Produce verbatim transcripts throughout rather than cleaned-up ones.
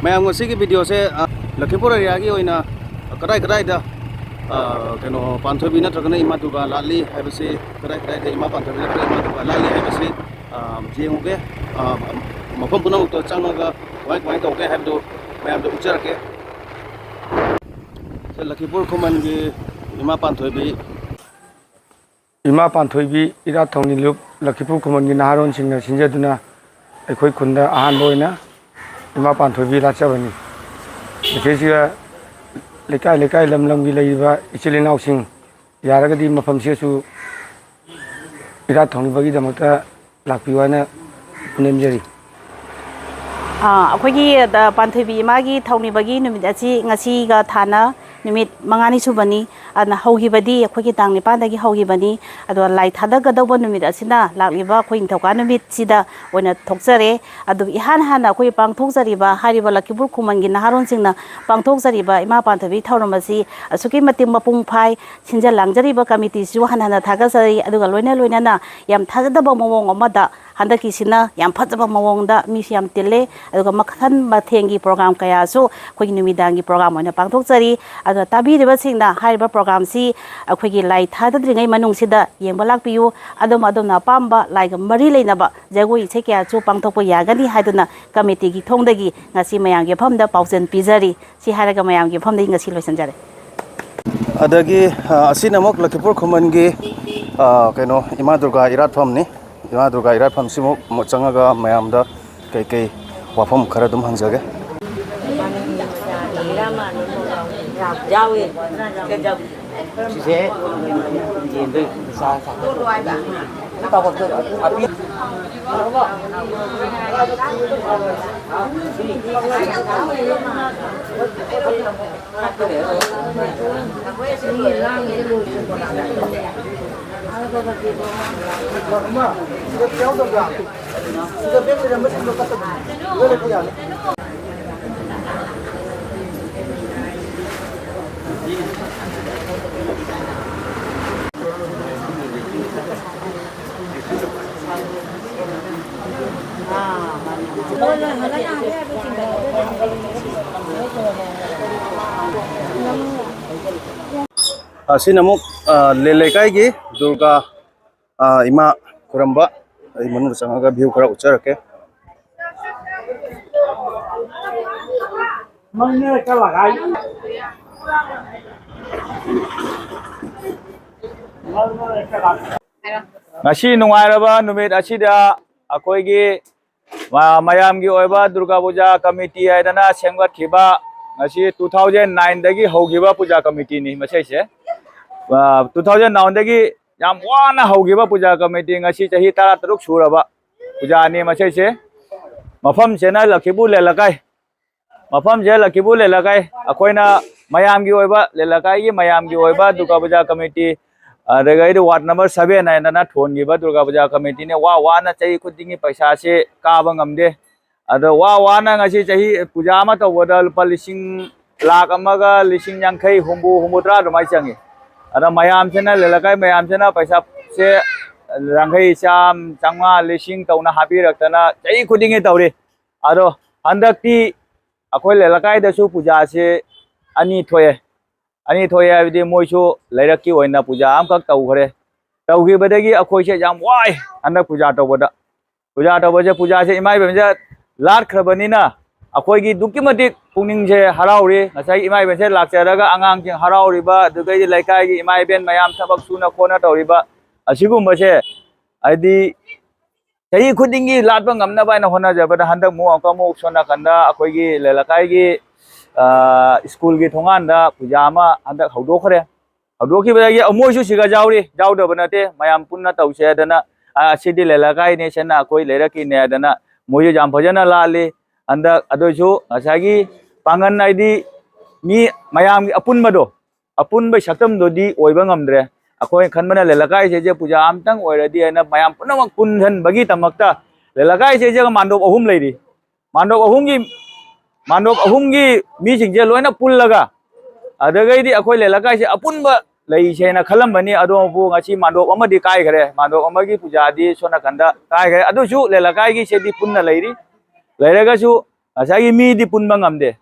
ꯃꯌꯥꯝ, ꯉꯁꯤꯒꯤ ꯚꯤꯗꯤꯑꯣꯁꯦ, ꯑ, ꯂꯈꯤꯄꯨꯔ ꯑꯦꯔꯤꯌꯥꯒꯤ ꯑꯣꯏꯅ ꯀꯗꯥꯏ ꯀꯗꯥꯏꯗ, ꯑ, ꯀꯩꯅꯣ, ꯄꯥꯟꯊꯣꯏꯕꯤ ꯅꯠꯇ꯭ꯔꯒꯅ ꯏꯃꯥ ꯗꯨꯔꯒꯥ ꯂꯥꯠꯂꯤ ꯍꯥꯏꯕꯁꯤ, ꯀꯗꯥꯏ ꯀꯗꯥꯏꯗ ꯏꯃꯥ ꯄꯥꯟꯊꯣꯏꯕꯤ ꯅꯠꯇ꯭ꯔꯒ ꯏꯃꯥ ꯗꯨꯔꯒꯥ ꯂꯥꯠꯂꯤ ꯍꯥꯏꯕꯁꯤ, ꯑ, ꯌꯦꯡꯉꯨꯒꯦ꯫ ꯑ, ꯃꯐꯝ ꯄꯨꯝꯅꯃꯛꯇ ꯆꯪꯉꯒ ꯀꯃꯥꯏ ꯀꯃꯥꯏ ꯇꯧꯒꯦ ꯍꯥꯏꯕꯗꯨ ꯃꯌꯥꯝꯗ ꯎꯠꯆꯔꯛꯀꯦ꯫ ꯁꯦ, ꯂꯈꯤꯄꯨꯔ ꯈꯨꯃꯟꯒꯤ ꯏꯃꯥ ꯄꯥꯟꯊꯣꯏꯕꯤ꯫ ꯏꯃꯥ ꯄꯥꯟꯊꯣꯏꯕꯤ ꯏꯔꯥꯠ ꯊꯧꯅꯤ ꯂꯨꯞ ꯂꯈꯤꯄꯨꯔ ꯈꯨꯃꯟꯒꯤ ꯅꯍꯥꯔꯣꯟꯁꯤꯡꯅ ꯁꯤꯟꯖꯗꯨꯅ ꯑꯩꯈꯣꯏ ꯈꯨꯟꯗ ꯑꯍꯥꯟꯕ ꯑꯣꯏꯅ ꯏꯃꯥ ꯄꯥꯟꯊꯣꯏꯕꯤ ꯂꯥꯠꯆꯕꯅꯤ꯫ ꯃꯁꯤꯁꯤꯗ ꯂꯩꯀꯥꯏ ꯂꯩꯀꯥꯏ, ꯂꯝ ꯂꯝꯒꯤ ꯂꯩꯔꯤꯕ ꯏꯆꯤꯜ ꯏꯅꯥꯎꯁꯤꯡ ꯌꯥꯔꯒꯗꯤ ꯃꯐꯝꯁꯤꯗꯁꯨ ꯏꯔꯥꯠ ꯊꯧꯅꯤꯕꯒꯤꯗꯃꯛꯇ ꯂꯥꯛꯄꯤꯌꯨ ꯍꯥꯏꯅ ꯄꯨꯅꯦꯝꯖꯔꯤ꯫ ꯑꯥ, ꯑꯩꯈꯣꯏꯒꯤ, ꯑ, ꯄꯥꯟꯊꯣꯏꯕꯤ ꯏꯃꯥꯒꯤ ꯊꯧꯅꯤꯕꯒꯤ ꯅꯨꯃꯤꯠ ꯑꯁꯤ ꯉꯁꯤꯒ ꯊꯥꯅ ꯅꯨꯃꯤꯠ ꯃꯉꯥꯅꯤ ꯁꯨꯕꯅꯤ꯫ ꯑꯗꯨꯅ ꯍꯧꯈꯤꯕꯗꯤ ꯑꯩꯈꯣꯏꯒꯤ ꯇꯥꯡ ꯅꯤꯄꯥꯟꯗꯒꯤ ꯍꯧꯈꯤꯕꯅꯤ꯫ ꯑꯗꯣ ꯂꯥꯏ ꯊꯥꯗꯒꯗꯧꯕ ꯅꯨꯃꯤꯠ ꯑꯁꯤꯅ ꯂꯥꯛꯂꯤꯕ ꯑꯩꯈꯣꯏ ꯅꯤꯡꯊꯧꯀꯥ ꯅꯨꯃꯤꯠꯁꯤꯗ ꯑꯣꯏꯅ ꯊꯣꯛꯆꯔꯦ꯫ ꯑꯗꯨ ꯏꯍꯥꯟ ꯍꯥꯟꯅ ꯑꯩꯈꯣꯏ ꯄꯥꯡꯊꯣꯛꯆꯔꯤꯕ ꯍꯥꯏꯔꯤꯕ ꯂꯈꯤꯄꯨꯔ ꯈꯨꯃꯟꯒꯤ ꯅꯍꯥꯔꯣꯟꯁꯤꯡꯅ ꯄꯥꯡꯊꯣꯛꯆꯔꯤꯕ ꯏꯃꯥ ꯄꯥꯟꯊꯣꯏꯕꯤ ꯊꯧꯔꯝ ꯑꯁꯤ ꯑꯁꯨꯛꯀꯤ ꯃꯇꯤꯛ ꯃꯄꯨꯡ ꯐꯥꯏ꯫ ꯁꯤꯟꯖ ꯂꯥꯡꯖꯔꯤꯕ ꯀꯃꯤꯇꯤꯁꯤꯁꯨ ꯍꯟꯅ ꯍꯟꯅ ꯊꯥꯒꯠꯆꯔꯤ꯫ ꯑꯗꯨꯒ ꯂꯣꯏꯅ ꯂꯣꯏꯅꯅ ꯌꯥꯝ ꯊꯥꯖꯗꯕ ꯃꯑꯣꯡ ꯑꯃꯗ ꯍꯟꯗꯛꯀꯤꯁꯤꯅ ꯌꯥꯝ ꯐꯖꯕ ꯃꯑꯣꯡꯗ ꯃꯤꯁꯨ ꯌꯥꯝ ꯇꯤꯜꯂꯦ꯫ ꯑꯗꯨꯒ ꯃꯈꯜ ꯃꯊꯦꯜꯒꯤ ꯄ꯭ꯔꯣꯒ꯭ꯔꯥꯝ ꯀꯌꯥꯁꯨ ꯑꯩꯈꯣꯏꯒꯤ ꯅꯨꯃꯤꯗꯥꯡꯒꯤ ꯄ꯭ꯔꯣꯒ꯭ꯔꯥꯝ ꯑꯣꯏꯅ ꯄꯥꯡꯊꯣꯛꯆꯔꯤ꯫ ꯑꯗꯨꯅ ꯇꯥꯕꯤꯔꯤꯕꯁꯤꯡꯅ ꯍꯥꯏꯔꯤꯕ ꯄ꯭ꯔꯣꯒ꯭ꯔꯥꯝꯁꯤ ꯑꯩꯈꯣꯏꯒꯤ ꯂꯥꯏ ꯊꯥꯗꯗ꯭ꯔꯤꯉꯩ ꯃꯅꯨꯡꯁꯤꯗ ꯌꯦꯡꯕ ꯂꯥꯛꯄꯤꯌꯨ꯫ ꯑꯗꯣꯝ ꯑꯗꯣꯝꯅ ꯑꯄꯥꯝꯕ ꯂꯥꯏꯒ ꯃꯔꯤ ꯂꯩꯅꯕ ꯖꯒꯣꯏ ꯏꯁꯩ ꯀꯌꯥꯁꯨ ꯄꯥꯡꯊꯣꯛꯄ ꯌꯥꯒꯅꯤ ꯍꯥꯏꯗꯨꯅ ꯀꯃꯤꯇꯤꯒꯤ ꯊꯣꯡꯗꯒꯤ ꯉꯁꯤ ꯃꯌꯥꯝꯒꯤ ꯃꯐꯝꯗ ꯄꯥꯎꯖꯦꯜ ꯄꯤꯖꯔꯤ꯫ ꯁꯤ ꯍꯥꯏꯔꯒ ꯃꯌꯥꯝꯒꯤ ꯃꯐꯝꯗꯒꯤ ꯉꯁꯤ ꯂꯣꯏꯁꯤꯟꯖꯔꯦ꯫ ꯑꯗꯒꯤ, ꯑ, ꯑꯁꯤꯅ ꯑꯃꯨꯛ ꯂꯈꯤꯄꯨꯔ ꯈꯨꯃꯟꯒꯤ, ꯑ, ꯀꯩꯅꯣ, ꯏꯃꯥ ꯗꯨꯔꯒꯥ ꯏꯔꯥꯠꯐꯝꯅꯤ꯫ ꯏꯃꯥ ꯗꯨꯔꯒꯥ ꯏꯔꯥꯠꯐꯝꯁꯤꯃꯨꯛ ꯆꯪꯉꯒ ꯃꯌꯥꯝꯗ ꯀꯩꯀꯩ ꯋꯥꯐꯝ ꯈꯔ ꯑꯗꯨꯝ ꯍꯪꯖꯒꯦ꯫ ꯁꯤꯁꯦ ꯌꯦꯟꯗꯣ ꯆꯥ ꯆꯥ꯫ ꯑꯁꯤꯅ ꯑꯃꯨꯛ, ꯑ, ꯂꯦ ꯂꯩꯀꯥꯏꯒꯤ ꯗꯨꯔꯒꯥ, ꯑ, ꯏꯃꯥ ꯈꯨꯔꯝꯕ꯫ ꯑꯩ ꯃꯅꯨꯡꯗ ꯆꯪꯉꯒ view ꯈꯔ ꯎꯠꯆꯔꯛꯀꯦ꯫ ꯉꯁꯤ ꯅꯨꯡꯉꯥꯏꯔꯕ ꯅꯨꯃꯤꯠ ꯑꯁꯤꯗ ꯑꯩꯈꯣꯏꯒꯤ ꯃ-, ꯃꯌꯥꯝꯒꯤ ꯑꯣꯏꯕ ꯗꯨꯔꯒꯥ ꯄꯨꯖꯥ ꯀꯃꯤꯇꯤ ꯍꯥꯏꯗꯅ ꯁꯦꯝꯒꯠꯈꯤꯕ, ꯉꯁꯤ two thousand nine ꯗꯒꯤ ꯍꯧꯈꯤꯕ ꯄꯨꯖꯥ ꯀꯃꯤꯇꯤꯅꯤ ꯃꯁꯤꯁꯦ꯫ ꯑ, two thousand nine ꯗꯒꯤ ꯌꯥꯝ ꯋꯥꯅ ꯍꯧꯈꯤꯕ ꯄꯨꯖꯥ ꯀꯃꯤꯇꯤ, ꯉꯁꯤ ꯆꯍꯤ ꯇꯔꯥꯇꯔꯨꯛ ꯁꯨꯔꯕ ꯄꯨꯖꯥꯅꯤ ꯃꯁꯤꯁꯦ꯫ ꯃꯐꯝꯁꯤꯅ ꯂꯛꯈꯤꯄꯨꯔ ꯂꯦꯂꯀꯥꯏ꯫ ꯃꯐꯝꯁꯦ ꯂꯛꯈꯤꯄꯨꯔ ꯂꯦꯂꯀꯥꯏ꯫ ꯑꯩꯈꯣꯏꯅ ꯃꯌꯥꯝꯒꯤ ꯑꯣꯏꯕ, ꯂꯦꯂꯀꯥꯏꯒꯤ ꯃꯌꯥꯝꯒꯤ ꯑꯣꯏꯕ ꯗꯨꯔꯒꯥ ꯄꯨꯖꯥ ꯀꯃꯤꯇꯤ, ꯑꯗꯒꯤꯗꯤ ward number seven ꯍꯥꯏꯗꯅ ꯊꯣꯟꯈꯤꯕ ꯗꯨꯔꯒꯥ ꯄꯨꯖꯥ ꯀꯃꯤꯇꯤꯅ ꯋꯥ ꯋꯥꯅ ꯆꯍꯤ ꯈꯨꯗꯤꯡꯒꯤ ꯄꯩꯁꯥꯁꯦ ꯀꯥꯕ ꯉꯝꯗꯦ꯫ ꯑꯗꯣ ꯋꯥ ꯋꯥꯅ ꯉꯁꯤ ꯆꯍꯤ ꯄꯨꯖꯥ ꯑꯃ ꯇꯧꯕꯗ ꯂꯨꯄꯥ ꯂꯤꯁꯤꯡ, ꯂꯥꯈ ꯑꯃꯒ ꯂꯤꯁꯤꯡ ꯌꯥꯡꯈꯩ, ꯍꯨꯝꯐꯨ, ꯍꯨꯝꯐꯨꯇꯔꯥ ꯑꯗꯨꯃꯥꯏꯅ ꯆꯪꯉꯤ꯫ ꯑꯗ ꯃꯌꯥꯝꯁꯤꯅ, ꯂꯦꯂꯀꯥꯏ ꯃꯌꯥꯝꯁꯤꯅ ꯄꯩꯁꯥꯁꯦ ꯌꯥꯡꯈꯩ, ꯆꯥꯝ-, ꯆꯥꯝꯃꯉꯥ, ꯂꯤꯁꯤꯡ ꯇꯧꯅ ꯍꯥꯞꯄꯤꯔꯛꯇꯅ ꯆꯍꯤ ꯈꯨꯗꯤꯡꯒꯤ ꯇꯧꯔꯤ꯫ ꯑꯗꯣ ꯍꯟꯗꯛꯇꯤ ꯑꯩꯈꯣꯏ ꯂꯦꯂꯀꯥꯏꯗꯁꯨ ꯄꯨꯖꯥꯁꯦ ꯑꯅꯤ ꯊꯣꯛꯑꯦ꯫ ꯑꯅꯤ ꯊꯣꯛꯑꯦ ꯍꯥꯏꯕꯗꯤ ꯃꯣꯏꯁꯨ ꯂꯩꯔꯛꯀꯤ ꯑꯣꯏꯅ ꯄꯨꯖꯥ ꯑꯃꯈꯛ ꯇꯧꯈ꯭ꯔꯦ꯫ ꯇꯧꯈꯤꯕꯗꯒꯤ ꯑꯩꯈꯣꯏꯁꯦ ꯌꯥꯝ ꯋꯥꯏ ꯍꯟꯗꯛ ꯄꯨꯖꯥ ꯇꯧꯕꯗ꯫ ꯄꯨꯖꯥ ꯇꯧꯕꯁꯦ, ꯄꯨꯖꯥꯁꯦ ꯏꯃꯥ ꯏꯕꯦꯟꯁꯦ ꯂꯥꯠꯈ꯭ꯔꯕꯅꯤꯅ ꯑꯩꯈꯣꯏꯒꯤ ꯑꯗꯨꯛꯀꯤ ꯃꯇꯤꯛ ꯄꯨꯛꯅꯤꯡꯁꯦ ꯍꯔꯥꯎꯔꯤ꯫ ꯉꯁꯥꯏ ꯏꯃꯥ ꯏꯕꯦꯟꯁꯦ ꯂꯥꯛꯆꯔꯒ ꯑꯉꯥꯡꯁꯤꯡ ꯍꯔꯥꯎꯔꯤꯕ, ꯑꯗꯨꯗꯩꯗꯤ ꯂꯩꯀꯥꯏꯒꯤ ꯏꯃꯥ ꯏꯕꯦꯟ ꯃꯌꯥꯝ ꯊꯕꯛ ꯁꯨꯅ ꯈꯣꯠꯅ ꯇꯧꯔꯤꯕ ꯑꯁꯤꯒꯨꯝꯕꯁꯦ, ꯍꯥꯏꯗꯤ ꯆꯍꯤ ꯈꯨꯗꯤꯡꯒꯤ ꯂꯥꯠꯄ ꯉꯝꯅꯕ ꯍꯥꯏꯅ ꯍꯣꯠꯅꯖꯕꯗ ꯍꯟꯗꯛ ꯑꯃꯨꯛ ꯑꯃꯨꯛꯀ ꯑꯃꯨꯛ ꯁꯣꯝ ꯅꯥꯀꯟꯗ ꯑꯩꯈꯣꯏꯒꯤ ꯂꯩꯂꯀꯥꯏꯒꯤ, ꯑ, ꯁ꯭ꯀꯨꯜꯒꯤ ꯊꯣꯡꯒꯥꯟꯗ ꯄꯨꯖꯥ ꯑꯃ ꯍꯟꯗꯛ ꯍꯧꯗꯣꯛꯈ꯭ꯔꯦ꯫ ꯍꯧꯗꯣꯛꯈꯤꯕꯗꯒꯤ ꯃꯣꯏꯁꯨ ꯁꯤꯒ ꯌꯥꯎꯔꯤ, ꯌꯥꯎꯗꯕ ꯅꯠꯇꯦ, ꯃꯌꯥꯝ ꯄꯨꯟꯅ ꯇꯧꯁꯦ ꯍꯥꯏꯗꯅ, "ꯑ, ꯑꯁꯤꯗꯤ ꯂꯩꯂꯀꯥꯏꯅꯦ, ꯁꯤꯅ ꯑꯩꯈꯣꯏ ꯂꯩꯔꯛꯀꯤꯅꯦ" ꯍꯥꯏꯗꯅ ꯃꯣꯏꯁꯨ ꯌꯥꯝ ꯐꯖꯅ ꯂꯥꯠꯂꯤ꯫ ꯍꯟꯗꯛ ꯑꯗꯨꯏꯁꯨ ꯉꯁꯥꯏꯒꯤ ꯄꯥꯡꯒꯟ ꯍꯥꯏꯗꯤ ꯃꯤ ꯃꯌꯥꯝꯒꯤ ꯑꯄꯨꯟꯕꯗꯣ, ꯑꯄꯨꯟꯕꯒꯤ ꯁꯛꯇꯝꯗꯨꯗꯤ ꯑꯣꯏꯕ ꯉꯝꯗ꯭ꯔꯦ꯫ ꯑꯩꯈꯣꯏꯅ ꯈꯟꯕꯅ ꯂꯩꯂꯀꯥꯏꯁꯦ ꯄꯨꯖꯥ ꯑꯝꯇꯪ ꯑꯣꯏꯔꯗꯤ ꯍꯥꯏꯅ ꯃꯌꯥꯝ ꯄꯨꯝꯅꯃꯛ ꯄꯨꯟꯁꯤꯟꯕꯒꯤꯗꯃꯛꯇ ꯂꯩꯂꯀꯥꯏꯁꯦ ꯃꯥꯟꯗꯣꯞ ꯑꯍꯨꯝ ꯂꯩꯔꯤ꯫ ꯃꯥꯟꯗꯣꯞ ꯑꯍꯨꯝꯒꯤ, ꯃꯥꯟꯗꯣꯞ ꯑꯍꯨꯝꯒꯤ ꯃꯤꯁꯤꯡꯁꯦ ꯂꯣꯏꯅ ꯄꯨꯜꯂꯒ, ꯑꯗꯨꯗꯒꯤꯗꯤ ꯑꯩꯈꯣꯏ ꯂꯩꯂꯀꯥꯏꯁꯦ ꯑꯄꯨꯟꯕ ꯂꯩꯁꯦꯅ ꯈꯜꯂꯝꯕꯅꯤ, ꯑꯗꯨꯕꯨ ꯉꯁꯤ ꯃꯥꯟꯗꯣꯞ ꯑꯃꯗꯤ ꯀꯥꯏꯈ꯭ꯔꯦ꯫ ꯃꯥꯟꯗꯣꯞ ꯑꯃꯒꯤ ꯄꯨꯖꯥꯗꯤ ꯁꯣꯝ ꯅꯥꯀꯟꯗ ꯀꯥꯏꯈ꯭ꯔꯦ꯫ ꯑꯗꯨꯁꯨ ꯂꯩꯂꯀꯥꯏꯒꯤꯁꯦꯗꯤ ꯄꯨꯟꯅ ꯂꯩꯔꯤ꯫ ꯂꯩꯔꯒꯁꯨ ꯉꯁꯥꯏꯒꯤ ꯃꯤꯗꯤ ꯄꯨꯟꯕ ꯉꯝꯗꯦ꯫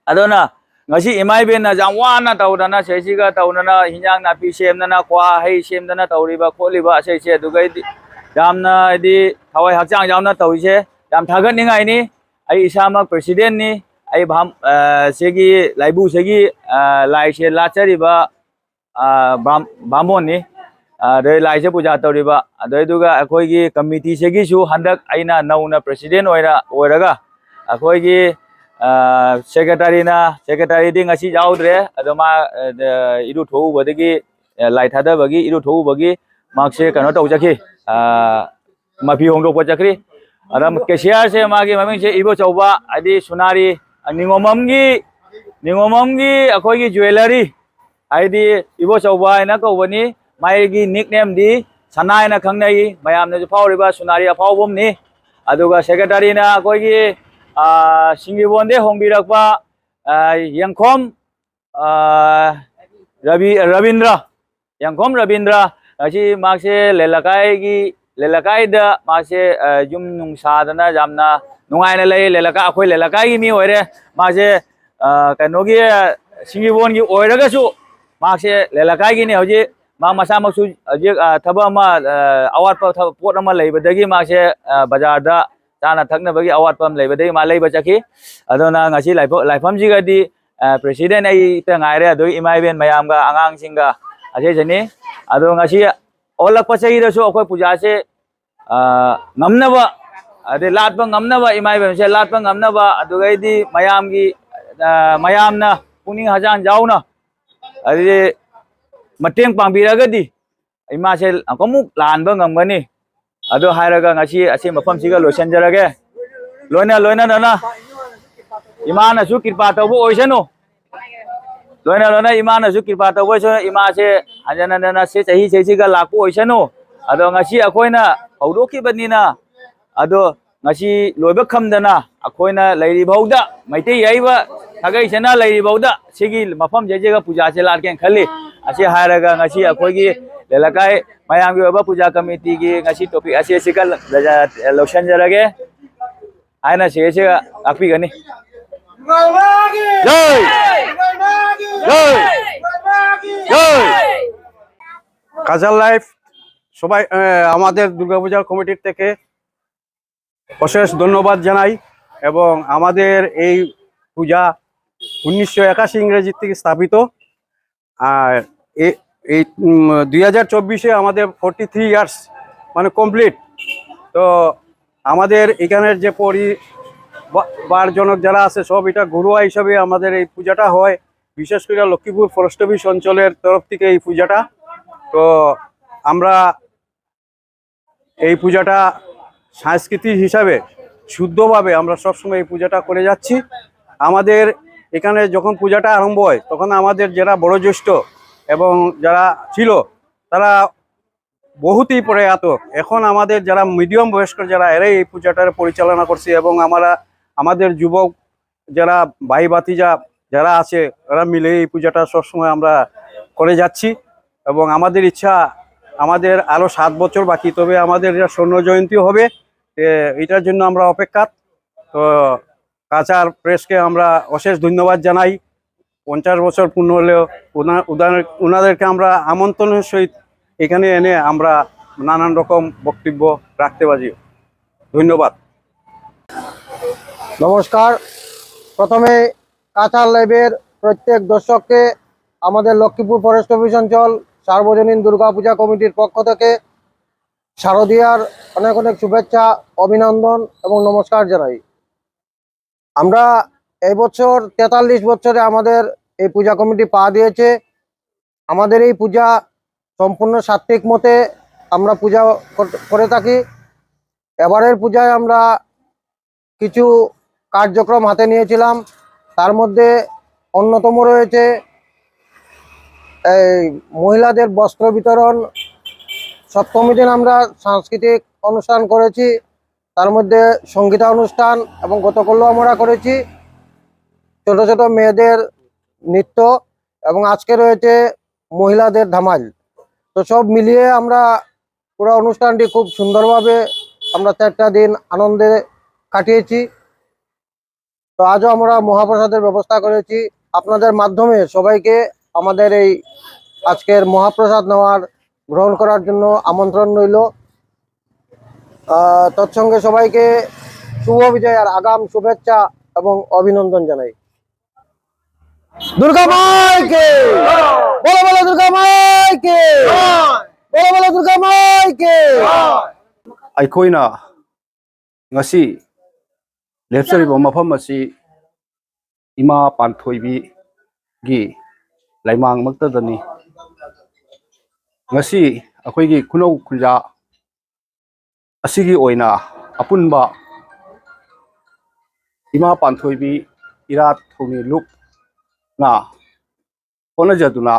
ꯑꯗꯨꯅ ꯉꯁꯤ ꯏꯃꯥ ꯏꯕꯦꯟꯅ ꯌꯥꯝ ꯋꯥꯅ ꯇꯧꯗꯅ, ꯁꯤꯁꯤꯒ ꯇꯧꯗꯅ, ꯍꯤꯟꯖꯥꯡ ꯅꯥꯄꯤ ꯁꯦꯝꯗꯅ, ꯀ꯭ꯋꯥ ꯍꯩ ꯁꯦꯝꯗꯅ ꯇꯧꯔꯤꯕ ꯈꯣꯠꯂꯤꯕ ꯑꯁꯤꯁꯦ, ꯑꯗꯨꯒꯩꯗꯤ ꯌꯥꯝꯅ, ꯍꯥꯏꯗꯤ, ꯊꯋꯥꯏ ꯍꯛꯆꯥꯡ ꯌꯥꯎꯅ ꯇꯧꯔꯤꯁꯦ ꯌꯥꯝ ꯊꯥꯒꯠꯅꯤꯡꯉꯥꯏꯅꯤ꯫ ꯑꯩ ꯏꯁꯥꯃꯛ ꯄ꯭ꯔꯦꯁꯤꯗꯦꯟꯅꯤ꯫ ꯑꯩ ꯚꯥꯝ-, ꯑ, ꯁꯤꯒꯤ ꯂꯥꯏꯕꯨ ꯁꯤꯒꯤ, ꯑ, ꯂꯥꯏꯁꯦ ꯂꯥꯠꯆꯔꯤꯕ, ꯑ, ꯚꯥꯝ-, ꯚꯥꯃꯣꯟꯅꯤ꯫ ꯑꯗꯩ ꯂꯥꯏꯁꯦ ꯄꯨꯖꯥ ꯇꯧꯔꯤꯕ, ꯑꯗꯩꯗꯨꯒ ꯑꯩꯈꯣꯏꯒꯤ ꯀꯃꯤꯇꯤꯁꯤꯒꯤꯁꯨ ꯍꯟꯗꯛ ꯑꯩꯅ ꯅꯧꯅ ꯄ꯭ꯔꯦꯁꯤꯗꯦꯟ ꯑꯣꯏꯅ ꯑꯣꯏꯔꯒ, ꯑꯩꯈꯣꯏꯒꯤ, ꯑ, ꯁꯦꯀ꯭ꯔꯦꯇꯔꯤꯅ, ꯁꯦꯀ꯭ꯔꯦꯇꯔꯤꯗꯤ ꯉꯁꯤ ꯌꯥꯎꯗ꯭ꯔꯦ, ꯑꯗꯣ ꯃꯥ, ꯑ, ꯏꯔꯨꯊꯣꯛꯎꯕꯗꯒꯤ, ꯑ, ꯂꯥꯏ ꯊꯥꯗꯕꯒꯤ ꯏꯔꯨꯊꯣꯛꯎꯕꯒꯤ ꯃꯍꯥꯛꯁꯦ ꯀꯩꯅꯣ ꯇꯧ ꯆꯠꯈꯤ, ꯑ, ꯃꯐꯤ ꯍꯣꯡꯗꯣꯛꯄ ꯆꯠꯈ꯭ꯔꯤ꯫ ꯑꯗ ꯀꯦꯁꯤꯌꯥꯔꯁꯦ ꯃꯥꯒꯤ ꯃꯃꯤꯡꯁꯦ ꯏꯕꯣꯆꯧꯕ, ꯍꯥꯏꯗꯤ ꯁꯨꯅꯥꯔꯤ, ꯅꯤꯉꯣꯝꯕꯝꯒꯤ, ꯅꯤꯉꯣꯝꯕꯝꯒꯤ ꯑꯩꯈꯣꯏꯒꯤ ꯖ꯭ꯋꯦꯂꯔꯤ, ꯍꯥꯏꯗꯤ ꯏꯕꯣꯆꯧꯕ ꯍꯥꯏꯅ ꯀꯧꯕꯅꯤ꯫ ꯃꯥꯒꯤ ꯅꯤꯛ ꯅꯦꯝꯗꯤ ꯁꯅꯥ ꯍꯥꯏꯅ ꯈꯪꯅꯩ, ꯃꯌꯥꯝꯅꯁꯨ ꯐꯥꯎꯔꯤꯕ ꯁꯨꯅꯥꯔꯤ ꯑꯐꯥꯎꯕ ꯑꯃꯅꯤ꯫ ꯑꯗꯨꯒ ꯁꯦꯀ꯭ꯔꯦꯇꯔꯤꯅ ꯑꯩꯈꯣꯏꯒꯤ, ꯑ, ꯁꯤꯡꯒꯤꯕꯣꯟꯗꯩ ꯍꯣꯡꯕꯤꯔꯛꯄ, ꯑ, ꯌꯦꯡꯈꯣꯝ, ꯑ, ꯔꯕꯤ-, ꯔꯕꯤꯟꯗ꯭ꯔ, ꯌꯦꯡꯈꯣꯝ ꯔꯕꯤꯟꯗ꯭ꯔ꯫ ꯉꯁꯤ ꯃꯍꯥꯛꯁꯦ ꯂꯩꯂꯀꯥꯏꯒꯤ, ꯂꯩꯂꯀꯥꯏꯗ ꯃꯍꯥꯛꯁꯦ, ꯑ, ꯌꯨꯝ ꯅꯨꯡ ꯁꯥꯗꯅ ꯌꯥꯝꯅ ꯅꯨꯡꯉꯥꯏꯅ ꯂꯩ꯫ ꯂꯩꯂꯀꯥꯏ, ꯑꯩꯈꯣꯏ ꯂꯩꯂꯀꯥꯏꯒꯤ ꯃꯤ ꯑꯣꯏꯔꯦ꯫ ꯃꯥꯁꯦ, ꯑ, ꯀꯩꯅꯣꯒꯤ, ꯁꯤꯡꯒꯤꯕꯣꯟꯒꯤ ꯑꯣꯏꯔꯒꯁꯨ ꯃꯍꯥꯛꯁꯦ ꯂꯩꯂꯀꯥꯏꯒꯤꯅꯤ꯫ ꯍꯧꯖꯤꯛ ꯃꯥ ꯃꯁꯥꯃꯛꯁꯨ ꯍꯧꯖꯤꯛ, ꯑ, ꯊꯕꯛ ꯑꯃ, ꯑ, ꯑꯋꯥꯠꯄ ꯊꯕꯛ, ꯄꯣꯠ ꯑꯃ ꯂꯩꯕꯗꯒꯤ ꯃꯥꯁꯦ, ꯑ, ꯕꯖꯥꯔꯗ ꯆꯥꯅ ꯊꯛꯅꯕꯒꯤ ꯑꯋꯥꯠꯄ ꯑꯃ ꯂꯩꯕꯗꯒꯤ ꯃꯥ ꯂꯩꯕ ꯆꯠꯈꯤ꯫ ꯑꯗꯨꯅ ꯉꯁꯤ ꯂꯥꯏꯐ-, ꯂꯥꯏꯐꯝꯁꯤꯒꯗꯤ, ꯑ, ꯄ꯭ꯔꯦꯁꯤꯗꯦꯟ ꯑꯩꯇ ꯉꯥꯏꯔꯦ, ꯑꯗꯨꯒ ꯏꯃꯥ ꯏꯕꯦꯟ ꯃꯌꯥꯝꯒ ꯑꯉꯥꯡꯁꯤꯡꯒ ꯑꯁꯤꯁꯤꯅꯤ꯫ ꯑꯗꯣ ꯉꯁꯤ ꯑꯣꯜꯂꯛꯄ ꯆꯍꯤꯗꯁꯨ ꯑꯩꯈꯣꯏ ꯄꯨꯖꯥꯁꯦ, ꯑ, ꯉꯝꯅꯕ, ꯑꯗꯩ ꯂꯥꯠꯄ ꯉꯝꯅꯕ, ꯏꯃꯥ ꯏꯕꯦꯟꯁꯦ ꯂꯥꯠꯄ ꯉꯝꯅꯕ, ꯑꯗꯨꯒꯩꯗꯤ ꯃꯌꯥꯝꯒꯤ, ꯑ, ꯃꯌꯥꯝꯅ ꯄꯨꯛꯅꯤꯡ ꯍꯛꯆꯥꯡ ꯌꯥꯎꯅ, ꯑꯗꯩꯗꯤ ꯃꯇꯦꯡ ꯄꯥꯡꯕꯤꯔꯒꯗꯤ ꯏꯃꯥꯁꯦ ꯑꯃꯨꯛ ꯂꯥꯟꯕ ꯉꯝꯒꯅꯤ꯫ ꯑꯗꯨ ꯍꯥꯏꯔꯒ ꯉꯁꯤ ꯑꯁꯤ ꯃꯐꯝꯁꯤꯒ ꯂꯣꯏꯁꯤꯟꯖꯔꯒꯦ꯫ ꯂꯣꯏꯅ ꯂꯣꯏꯅꯅ ꯏꯃꯥꯅꯁꯨ ꯀ꯭ꯔꯤꯄꯥ ꯇꯧꯕ ꯑꯣꯏꯁꯅꯨ꯫ ꯂꯣꯏꯅ ꯂꯣꯏꯅ ꯏꯃꯥꯅꯁꯨ ꯀ꯭ꯔꯤꯄꯥ ꯇꯧꯕ ꯑꯣꯏꯁꯅꯨ꯫ ꯏꯃꯥꯁꯦ ꯍꯟꯖꯟ ꯍꯟꯖꯟꯅ ꯁꯤ ꯆꯍꯤ ꯆꯍꯤꯁꯤꯒ ꯂꯥꯛꯄ ꯑꯣꯏꯁꯅꯨ꯫ ꯑꯗꯣ ꯉꯁꯤ ꯑꯩꯈꯣꯏꯅ ꯍꯧꯗꯣꯛꯈꯤꯕꯅꯤꯅ, ꯑꯗꯣ ꯉꯁꯤ ꯂꯣꯏꯕ ꯈꯝꯗꯅ ꯑꯩꯈꯣꯏꯅ ꯂꯩꯔꯤꯐꯥꯎꯗ, ꯃꯩꯇꯩ ꯌꯥꯏꯕ ꯁꯥꯒꯩꯁꯤꯅ ꯂꯩꯔꯤꯐꯥꯎꯗ ꯁꯤꯒꯤ ꯃꯐꯝꯁꯤꯗ ꯄꯨꯖꯥꯁꯦ ꯂꯥꯠꯀꯦꯅ ꯈꯜꯂꯤ꯫ ꯑꯁꯤ ꯍꯥꯏꯔꯒ ꯉꯁꯤ ꯑꯩꯈꯣꯏꯒꯤ ꯂꯩꯂꯀꯥꯏ ꯃꯌꯥꯝꯒꯤ ꯑꯣꯏꯕ ꯄꯨꯖꯥ ꯀꯃꯤꯇꯤꯒꯤ ꯉꯁꯤ ꯇꯣꯄꯤꯛ ꯑꯁꯤ ꯑꯁꯤꯒ ꯂꯣꯏꯁꯤꯟꯖꯔꯒꯦ꯫ Aina siga siga akpi gani. জয়। জয়। জয়। কালচার লাইফ সবাই, আহ, আমাদের দুর্গাপূজার কমিটির থেকে অশেষ ধন্যবাদ জানাই। এবং আমাদের এই পূজা উনিশশো একাশি ইংরেজির থেকে স্থাপিত। আর এ-, এই, উম, দুই হাজার চব্বিশে আমাদের ফর্টি থ্রি ইয়ার্স, মানে, কমপ্লিট। তো আমাদের এখানের যে পরি-, বা-, বারজনক যারা আছে, সব এটা ঘরোয়া হিসাবে আমাদের এই পূজাটা হয়। বিশেষ করে লক্ষ্মীপুর ফরেস্ট অফিস অঞ্চলের তরফ থেকে এই পূজাটা। তো আমরা এই পূজাটা সাংস্কৃতিক হিসাবে শুদ্ধভাবে আমরা সবসময় এই পূজাটা করে যাচ্ছি। আমাদের এখানে যখন পূজাটা আরম্ভ হয়, তখন আমাদের যারা বড় জ্যেষ্ঠ এবং যারা ছিল, তারা বহুতই প্রয়াত। এখন আমাদের যারা মিডিয়াম বয়স্ক যারা, এরাই এই পূজাটার পরিচালনা করছে। এবং আমরা, আমাদের যুবক যারা ভাই ভাতিজা যারা আছে, ওরা মিলে এই পূজাটা সবসময় আমরা করে যাচ্ছি। এবং আমাদের ইচ্ছা, আমাদের আরও সাত বছর বাকি, তবে আমাদের এটা স্বর্ণ জয়ন্তী হবে। এ, এটার জন্য আমরা অপেক্ষা। তো কাচার প্রেসকে আমরা অশেষ ধন্যবাদ জানাই। পঞ্চাশ বছর পূর্ণ হলেও ওনা-, ওনার-, ওনাদেরকে আমরা আমন্ত্রণের সহিত এখানে এনে আমরা নানান রকম বক্তব্য রাখতে পারি। ধন্যবাদ। নমস্কার। প্রথমে কাছাড় লাইভের প্রত্যেক দর্শককে আমাদের লক্ষ্মীপুর ফরেস্ট অফিস অঞ্চল সার্বজনীন দুর্গাপূজা কমিটির পক্ষ থেকে শারদীয়ার অনেক অনেক শুভেচ্ছা, অভিনন্দন এবং নমস্কার জানাই। আমরা এই বছর তেতাল্লিশ বছরে আমাদের এই পূজা কমিটি পা দিয়েছে। আমাদের এই পূজা সম্পূর্ণ সাত্ত্বিক মতে আমরা পূজা কর-, করে থাকি। এবারের পূজায় আমরা কিছু কার্যক্রম হাতে নিয়েছিলাম। তার মধ্যে অন্যতম রয়েছে এই মহিলাদের বস্ত্র বিতরণ। সপ্তমী দিন আমরা সাংস্কৃতিক অনুষ্ঠান করেছি, তার মধ্যে সঙ্গীতানুষ্ঠান এবং গতকল্য আমরা করেছি, ছোট ছোট মেয়েদের নৃত্য, এবং আজকে রয়েছে মহিলাদের ধামাইল। তো সব মিলিয়ে আমরা পুরো অনুষ্ঠানটি খুব সুন্দরভাবে আমরা চারটা দিন আনন্দে কাটিয়েছি। তো আজও আমরা মহাপ্রসাদের ব্যবস্থা করেছি। আপনাদের মাধ্যমে সবাইকে আমাদের এই আজকের মহাপ্রসাদ নেওয়ার, গ্রহণ করার জন্য আমন্ত্রণ রইল। আহ, তৎসঙ্গে সবাইকে শুভ বিজয় আর আগাম শুভেচ্ছা এবং অভিনন্দন জানাই। দুর্গা মাইকে, বলো বলো দুর্গা মাইকে, বলো বলো দুর্গা মাইকে। ꯑꯩꯈꯣꯏꯅ ꯉꯁꯤ ꯂꯦꯞꯆꯔꯤꯕ ꯃꯐꯝ ꯑꯁꯤ ꯏꯃꯥ ꯄꯥꯟꯊꯣꯏꯕꯤꯒꯤ ꯂꯩꯃꯥꯡꯃꯛꯇꯗꯅꯤ꯫ ꯉꯁꯤ ꯑꯩꯈꯣꯏꯒꯤ ꯈꯨꯅꯧ ꯈꯨꯟꯖꯥ ꯑꯁꯤꯒꯤ ꯑꯣꯏꯅ ꯑꯄꯨꯟꯕ ꯏꯃꯥ ꯄꯥꯟꯊꯣꯏꯕꯤ ꯏꯔꯥꯠ ꯊꯧꯅꯤ ꯂꯨꯞꯅ ꯍꯣꯠꯅꯖꯗꯨꯅ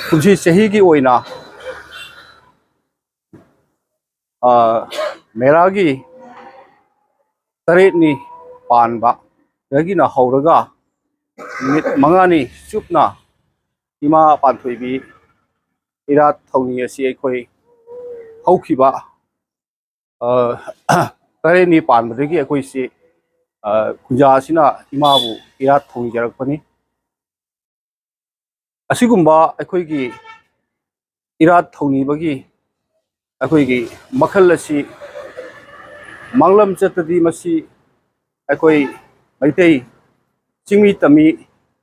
ꯀꯨꯝꯁꯤ ꯆꯍꯤꯒꯤ ꯑꯣꯏꯅ, ꯑ, ꯃꯦꯔꯥꯒꯤ ꯇꯔꯦꯠꯅꯤ ꯄꯥꯟꯕꯗꯒꯤꯅ ꯍꯧꯔꯒ ꯅꯨꯃꯤꯠ ꯃꯉꯥꯅꯤ ꯆꯨꯞꯅ ꯏꯃꯥ ꯄꯥꯟꯊꯣꯏꯕꯤ ꯏꯔꯥꯠ ꯊꯧꯅꯤ ꯑꯁꯤ ꯑꯩꯈꯣꯏ ꯍꯧꯈꯤꯕ, ꯑ, ꯇꯔꯦꯠꯅꯤ ꯄꯥꯟꯕꯗꯒꯤ ꯑꯩꯈꯣꯏꯁꯤ, ꯑ, ꯈꯨꯟꯖꯥ ꯑꯁꯤꯅ ꯏꯃꯥꯕꯨ ꯏꯔꯥꯠ ꯊꯧꯅꯤꯖꯔꯛꯄꯅꯤ꯫ ꯑꯁꯤꯒꯨꯝꯕ ꯑꯩꯈꯣꯏꯒꯤ ꯏꯔꯥꯠ ꯊꯧꯅꯤꯕꯒꯤ ꯑꯩꯈꯣꯏꯒꯤ ꯃꯈꯜ ꯑꯁꯤ ꯃꯥꯡꯂꯝ ꯆꯠꯇꯗꯤ ꯃꯁꯤ ꯑꯩꯈꯣꯏ ꯃꯩꯇꯩ ꯆꯤꯡꯃꯤ ꯇꯝꯃꯤ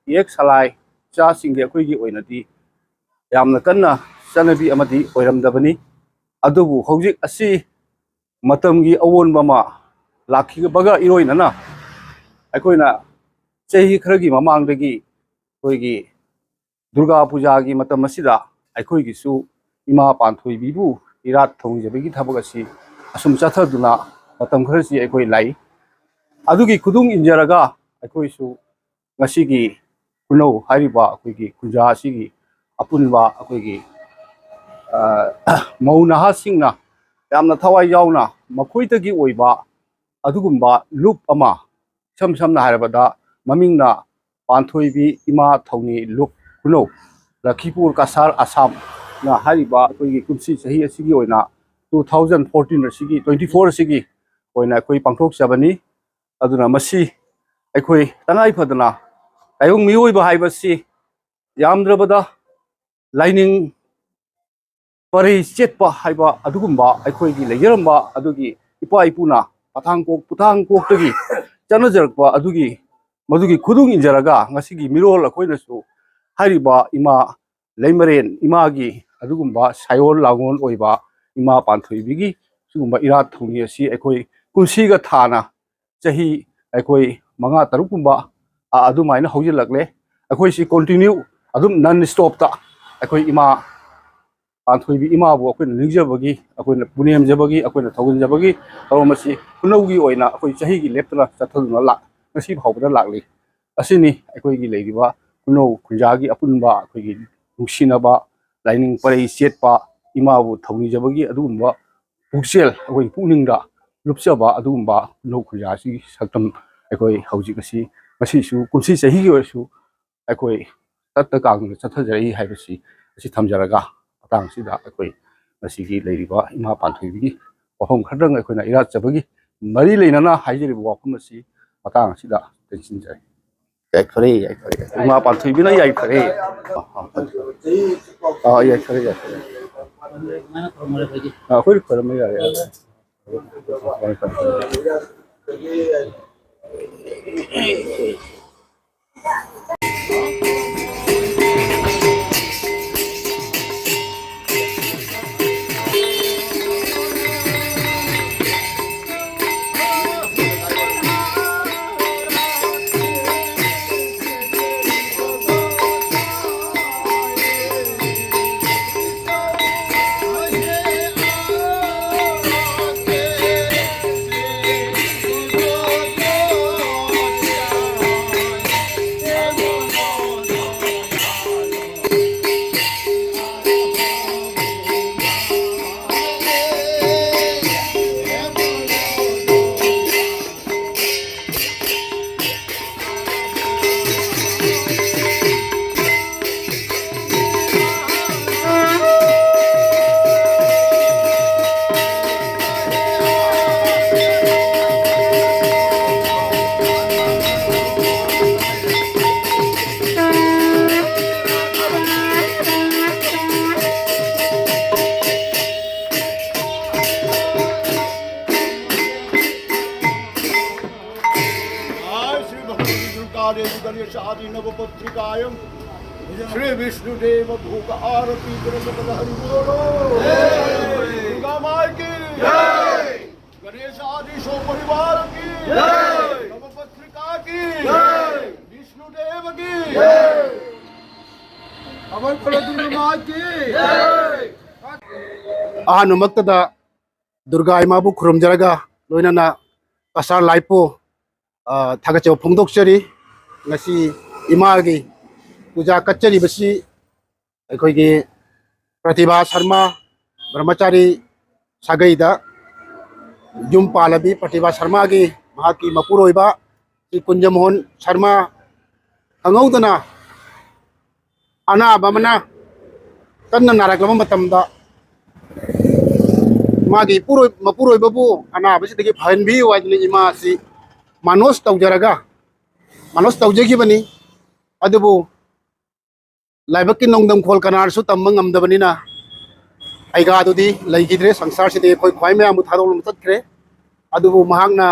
ꯏꯌꯦꯛ ꯁꯂꯥꯏ ꯏꯆꯥꯁꯤꯡꯒꯤ ꯑꯩꯈꯣꯏꯒꯤ ꯑꯣꯏꯅꯗꯤ ꯌꯥꯝꯅ ꯀꯟꯅ ꯆꯠꯅꯕꯤ ꯑꯃꯗꯤ ꯑꯣꯏꯔꯝꯗꯕꯅꯤ꯫ ꯑꯗꯨꯕꯨ ꯍꯧꯖꯤꯛ ꯑꯁꯤ ꯃꯇꯝꯒꯤ ꯑꯑꯣꯟꯕ ꯑꯃ ꯂꯥꯛꯈꯤꯕꯒ ꯏꯔꯣꯏꯅꯅ ꯑꯩꯈꯣꯏꯅ ꯆꯍꯤ ꯈꯔꯒꯤ ꯃꯃꯥꯡꯗꯒꯤ ꯑꯩꯈꯣꯏꯒꯤ ꯗꯨꯔꯒꯥ ꯄꯨꯖꯥꯒꯤ ꯃꯇꯝ ꯑꯁꯤꯗ ꯑꯩꯈꯣꯏꯒꯤꯁꯨ ꯏꯃꯥ ꯄꯥꯟꯊꯣꯏꯕꯤꯕꯨ ꯏꯔꯥꯠ ꯊꯧꯅꯤꯖꯕꯒꯤ ꯊꯕꯛ ꯑꯁꯤ ꯑꯁꯨꯝ ꯆꯠꯊꯗꯨꯅ ꯃꯇꯝ ꯈꯔꯁꯤ ꯑꯩꯈꯣꯏ ꯂꯥꯛꯏ꯫ ꯑꯗꯨꯒꯤ ꯈꯨꯗꯨꯡ ꯏꯟꯖꯔꯒ ꯑꯩꯈꯣꯏꯁꯨ ꯉꯁꯤꯒꯤ ꯈꯨꯅꯧ ꯍꯥꯏꯔꯤꯕ ꯑꯩꯈꯣꯏꯒꯤ ꯈꯨꯟꯖꯥ ꯑꯁꯤꯒꯤ ꯑꯄꯨꯟꯕ ꯑꯩꯈꯣꯏꯒꯤ, ꯑ, ꯃꯧ ꯅꯍꯥꯁꯤꯡꯅ ꯌꯥꯝꯅ ꯊꯋꯥꯏ ꯌꯥꯎꯅ ꯃꯈꯣꯏꯗꯒꯤ ꯑꯣꯏꯕ ꯑꯗꯨꯒꯨꯝꯕ ꯂꯨꯞ ꯑꯃ, ꯏꯁꯝ ꯁꯝꯅ ꯍꯥꯏꯔꯕꯗ ꯃꯃꯤꯡꯅ ꯄꯥꯟꯊꯣꯏꯕꯤ ꯏꯃꯥ ꯊꯧꯅꯤ ꯂꯨꯞ ꯈꯨꯅꯧ, ꯂꯈꯤꯄꯨꯔ ꯀꯁꯥꯔ ꯑꯁꯥꯝꯅ ꯍꯥꯏꯔꯤꯕ ꯑꯩꯈꯣꯏꯒꯤ ꯀꯨꯝꯁꯤ ꯆꯍꯤ ꯑꯁꯤꯒꯤ ꯑꯣꯏꯅ two thousand fourteen ꯑꯁꯤꯒꯤ, twenty four ꯑꯁꯤꯒꯤ ꯑꯣꯏꯅ ꯑꯩꯈꯣꯏ ꯄꯥꯡꯊꯣꯛꯆꯕꯅꯤ꯫ ꯑꯗꯨꯅ ꯃꯁꯤ ꯑꯩꯈꯣꯏ ꯇꯉꯥꯏ ꯐꯗꯅ ꯇꯥꯏꯕꯪ ꯃꯤꯑꯣꯏꯕ ꯍꯥꯏꯕꯁꯤ ꯌꯥꯝꯗ꯭ꯔꯕꯗ ꯂꯥꯏꯅꯤꯡ ꯄꯔꯩ ꯆꯦꯠꯄ ꯍꯥꯏꯕ ꯑꯗꯨꯒꯨꯝꯕ ꯑꯩꯈꯣꯏꯒꯤ ꯂꯩꯖꯔꯝꯕ ꯑꯗꯨꯒꯤ ꯏꯄꯥ ꯏꯄꯨꯅ ꯄꯊꯥꯡ ꯀꯣꯛ ꯄꯨꯊꯥꯡ ꯀꯣꯛꯇꯒꯤ ꯆꯠꯅꯖꯔꯛꯄ ꯑꯗꯨꯒꯤ ꯃꯗꯨꯒꯤ ꯈꯨꯗꯨꯡ ꯏꯟꯖꯔꯒ ꯉꯁꯤꯒꯤ ꯃꯤꯔꯣꯜ ꯑꯩꯈꯣꯏꯅꯁꯨ ꯍꯥꯏꯔꯤꯕ ꯏꯃꯥ ꯂꯩꯃꯔꯦꯟ ꯏꯃꯥꯒꯤ ꯑꯗꯨꯒꯨꯝꯕ ꯁꯥꯏꯑꯣꯟ ꯂꯥꯡꯑꯣꯟ ꯑꯣꯏꯕ ꯏꯃꯥ ꯄꯥꯟꯊꯣꯏꯕꯤꯒꯤ ꯁꯤꯒꯨꯝꯕ ꯏꯔꯥꯠ ꯊꯧꯅꯤ ꯑꯁꯤ ꯑꯩꯈꯣꯏ ꯀꯨꯝꯁꯤꯒ ꯊꯥꯅ ꯆꯍꯤ ꯑꯩꯈꯣꯏ ꯃꯉꯥ ꯇꯔꯨꯛꯀꯨꯝꯕ, ꯑ, ꯑꯗꯨꯃꯥꯏꯅ ꯍꯧꯖꯤꯜꯂꯛꯂꯦ꯫ ꯑꯩꯈꯣꯏꯁꯤ continue ꯑꯗꯨꯝ non stopꯇ ꯑꯩꯈꯣꯏ ꯏꯃꯥ ꯄꯥꯟꯊꯣꯏꯕꯤ ꯏꯃꯥꯕꯨ ꯑꯩꯈꯣꯏꯅ ꯅꯤꯡꯖꯕꯒꯤ, ꯑꯩꯈꯣꯏꯅ ꯄꯨꯅꯦꯝꯖꯕꯒꯤ, ꯑꯩꯈꯣꯏꯅ ꯊꯧꯒꯟꯖꯕꯒꯤ ꯊꯧꯔꯝ ꯑꯁꯤ ꯈꯨꯅꯧꯒꯤ ꯑꯣꯏꯅ ꯑꯩꯈꯣꯏ ꯆꯍꯤꯒꯤ ꯂꯦꯞꯇꯅ ꯆꯠꯊꯗꯨꯅ ꯂꯥꯛ-, ꯉꯁꯤ ꯐꯥꯎꯕꯗ ꯂꯥꯛꯂꯤ꯫ ꯑꯁꯤꯅꯤ ꯑꯩꯈꯣꯏꯒꯤ ꯂꯩꯔꯤꯕ ꯈꯨꯅꯧ ꯈꯨꯟꯖꯥꯒꯤ ꯑꯄꯨꯟꯕ ꯑꯩꯈꯣꯏꯒꯤ ꯅꯨꯡꯁꯤꯅꯕ, ꯂꯥꯏꯅꯤꯡ ꯄꯔꯩ ꯆꯦꯠꯄ, ꯏꯃꯥꯕꯨ ꯊꯧꯅꯤꯖꯕꯒꯤ ꯑꯗꯨꯒꯨꯝꯕ ꯄꯨꯛꯆꯦꯜ ꯑꯩꯈꯣꯏꯒꯤ ꯄꯨꯛꯅꯤꯡꯗ ꯂꯨꯞꯆꯕ ꯑꯗꯨꯒꯨꯝꯕ ꯈꯨꯅꯧ ꯈꯨꯟꯖꯥꯁꯤꯒꯤ ꯁꯛꯇꯝ ꯑꯩꯈꯣꯏ ꯍꯧꯖꯤꯛ ꯑꯁꯤ ꯉꯁꯤꯁꯨ ꯀꯨꯝꯁꯤ ꯆꯍꯤꯒꯤ ꯑꯣꯏꯔꯁꯨ ꯑꯩꯈꯣꯏ ꯇꯠꯇ ꯀꯥꯡꯗ ꯆꯠꯊꯖꯔꯛꯏ ꯍꯥꯏꯕꯁꯤ ꯑꯁꯤ ꯊꯝꯖꯔꯒ ꯃꯇꯥꯡ ꯑꯁꯤꯗ ꯑꯩꯈꯣꯏ ꯉꯁꯤꯒꯤ ꯂꯩꯔꯤꯕ ꯏꯃꯥ ꯄꯥꯟꯊꯣꯏꯕꯤꯒꯤ ꯋꯥꯐꯝ ꯈꯔꯗꯪ ꯑꯩꯈꯣꯏꯅ ꯏꯔꯥꯠꯆꯕꯒꯤ ꯃꯔꯤ ꯂꯩꯅꯅ ꯍꯥꯏꯖꯔꯤꯕ ꯋꯥꯐꯝ ꯑꯁꯤ ꯃꯇꯥꯡ ꯑꯁꯤꯗ ꯇꯦꯟꯁꯤꯟꯖꯔꯤ꯫ ꯌꯥꯏꯐꯔꯦ, ꯌꯥꯏꯐꯔꯦ, ꯌꯥꯏꯐꯔꯦ꯫ ꯏꯃꯥ ꯄꯥꯟꯊꯣꯏꯕꯤꯅ ꯌꯥꯏꯐꯔꯦ꯫ ꯑꯥ, ꯌꯥꯏꯐꯔꯦ, ꯌꯥꯏꯐꯔꯦ꯫ ꯑꯥ, ꯑꯩꯈꯣꯏ ꯈꯣꯏꯔꯝꯕ ꯌꯥꯔꯦ꯫ देवी गणेश आदि नवपत्रिकायं श्री विष्णुदेव भोग आरती करत पद हरि बोलो। दुर्गा माई की गणेश आदि सो परिवार की नवपत्रिका की विष्णुदेव की अमर दुर्गा माई की। ꯑꯍꯥꯟꯕꯃꯛꯇꯗ ꯗꯨꯔꯒꯥ ꯏꯃꯥꯕꯨ ꯈꯨꯔꯨꯝꯖꯔꯒ, ꯂꯣꯏꯅꯅ ꯀꯁꯥꯔ ꯂꯥꯏꯠꯄꯨ, ꯑ, ꯊꯥꯒꯠꯆꯕ ꯐꯣꯡꯗꯣꯛꯆꯔꯤ꯫ ꯉꯁꯤ ꯏꯃꯥꯒꯤ ꯄꯨꯖꯥ ꯀꯠꯆꯔꯤꯕꯁꯤ ꯑꯩꯈꯣꯏꯒꯤ ꯄ꯭ꯔꯇꯤꯚꯥ ꯁꯔꯃ, ꯕ꯭ꯔꯍ꯭ꯃꯆꯥꯔꯤ ꯁꯥꯒꯩꯗ ꯌꯨꯝ ꯄꯥꯜꯂꯕꯤ ꯄ꯭ꯔꯇꯤꯚꯥ ꯁꯔꯃꯒꯤ, ꯃꯍꯥꯛꯀꯤ ꯃꯄꯨꯔꯣꯏꯕ ꯁ꯭ꯔꯤ ꯀꯨꯟꯖꯃꯣꯍꯟ ꯁꯔꯃ ꯈꯪꯍꯧꯗꯅ ꯑꯅꯥꯕ ꯑꯃꯅ ꯀꯟꯅ ꯅꯥꯔꯛꯂꯕ ꯃꯇꯝꯗ, ꯃꯥꯒꯤ ꯏꯄꯨꯔꯣꯏ-, ꯃꯄꯨꯔꯣꯏꯕꯕꯨ ꯑꯅꯥꯕꯁꯤꯗꯒꯤ ꯐꯍꯟꯕꯤꯌꯨ ꯍꯥꯏꯗꯨꯅ ꯏꯃꯥ ꯑꯁꯤ ꯃꯥꯅꯣꯁ ꯇꯧꯖꯔꯒ, ꯃꯥꯅꯣꯁ ꯇꯧꯖꯈꯤꯕꯅꯤ꯫ ꯑꯗꯨꯕꯨ ꯂꯥꯏꯕꯛꯀꯤ ꯅꯣꯡꯗꯝꯈꯣꯜ ꯀꯅꯥꯅꯁꯨ ꯇꯝꯕ ꯉꯝꯗꯕꯅꯤꯅ, ꯑꯩꯒꯥꯗꯨꯗꯤ ꯂꯩꯈꯤꯗ꯭ꯔꯦ, ꯁꯪꯁꯥꯔꯁꯤꯗꯒꯤ ꯑꯩꯈꯣꯏ ꯈ꯭ꯋꯥꯏ ꯃꯌꯥꯝꯕꯨ ꯊꯥꯗꯣꯛꯂꯒ ꯆꯠꯈ꯭ꯔꯦ꯫ ꯑꯗꯨꯕꯨ ꯃꯍꯥꯛꯅ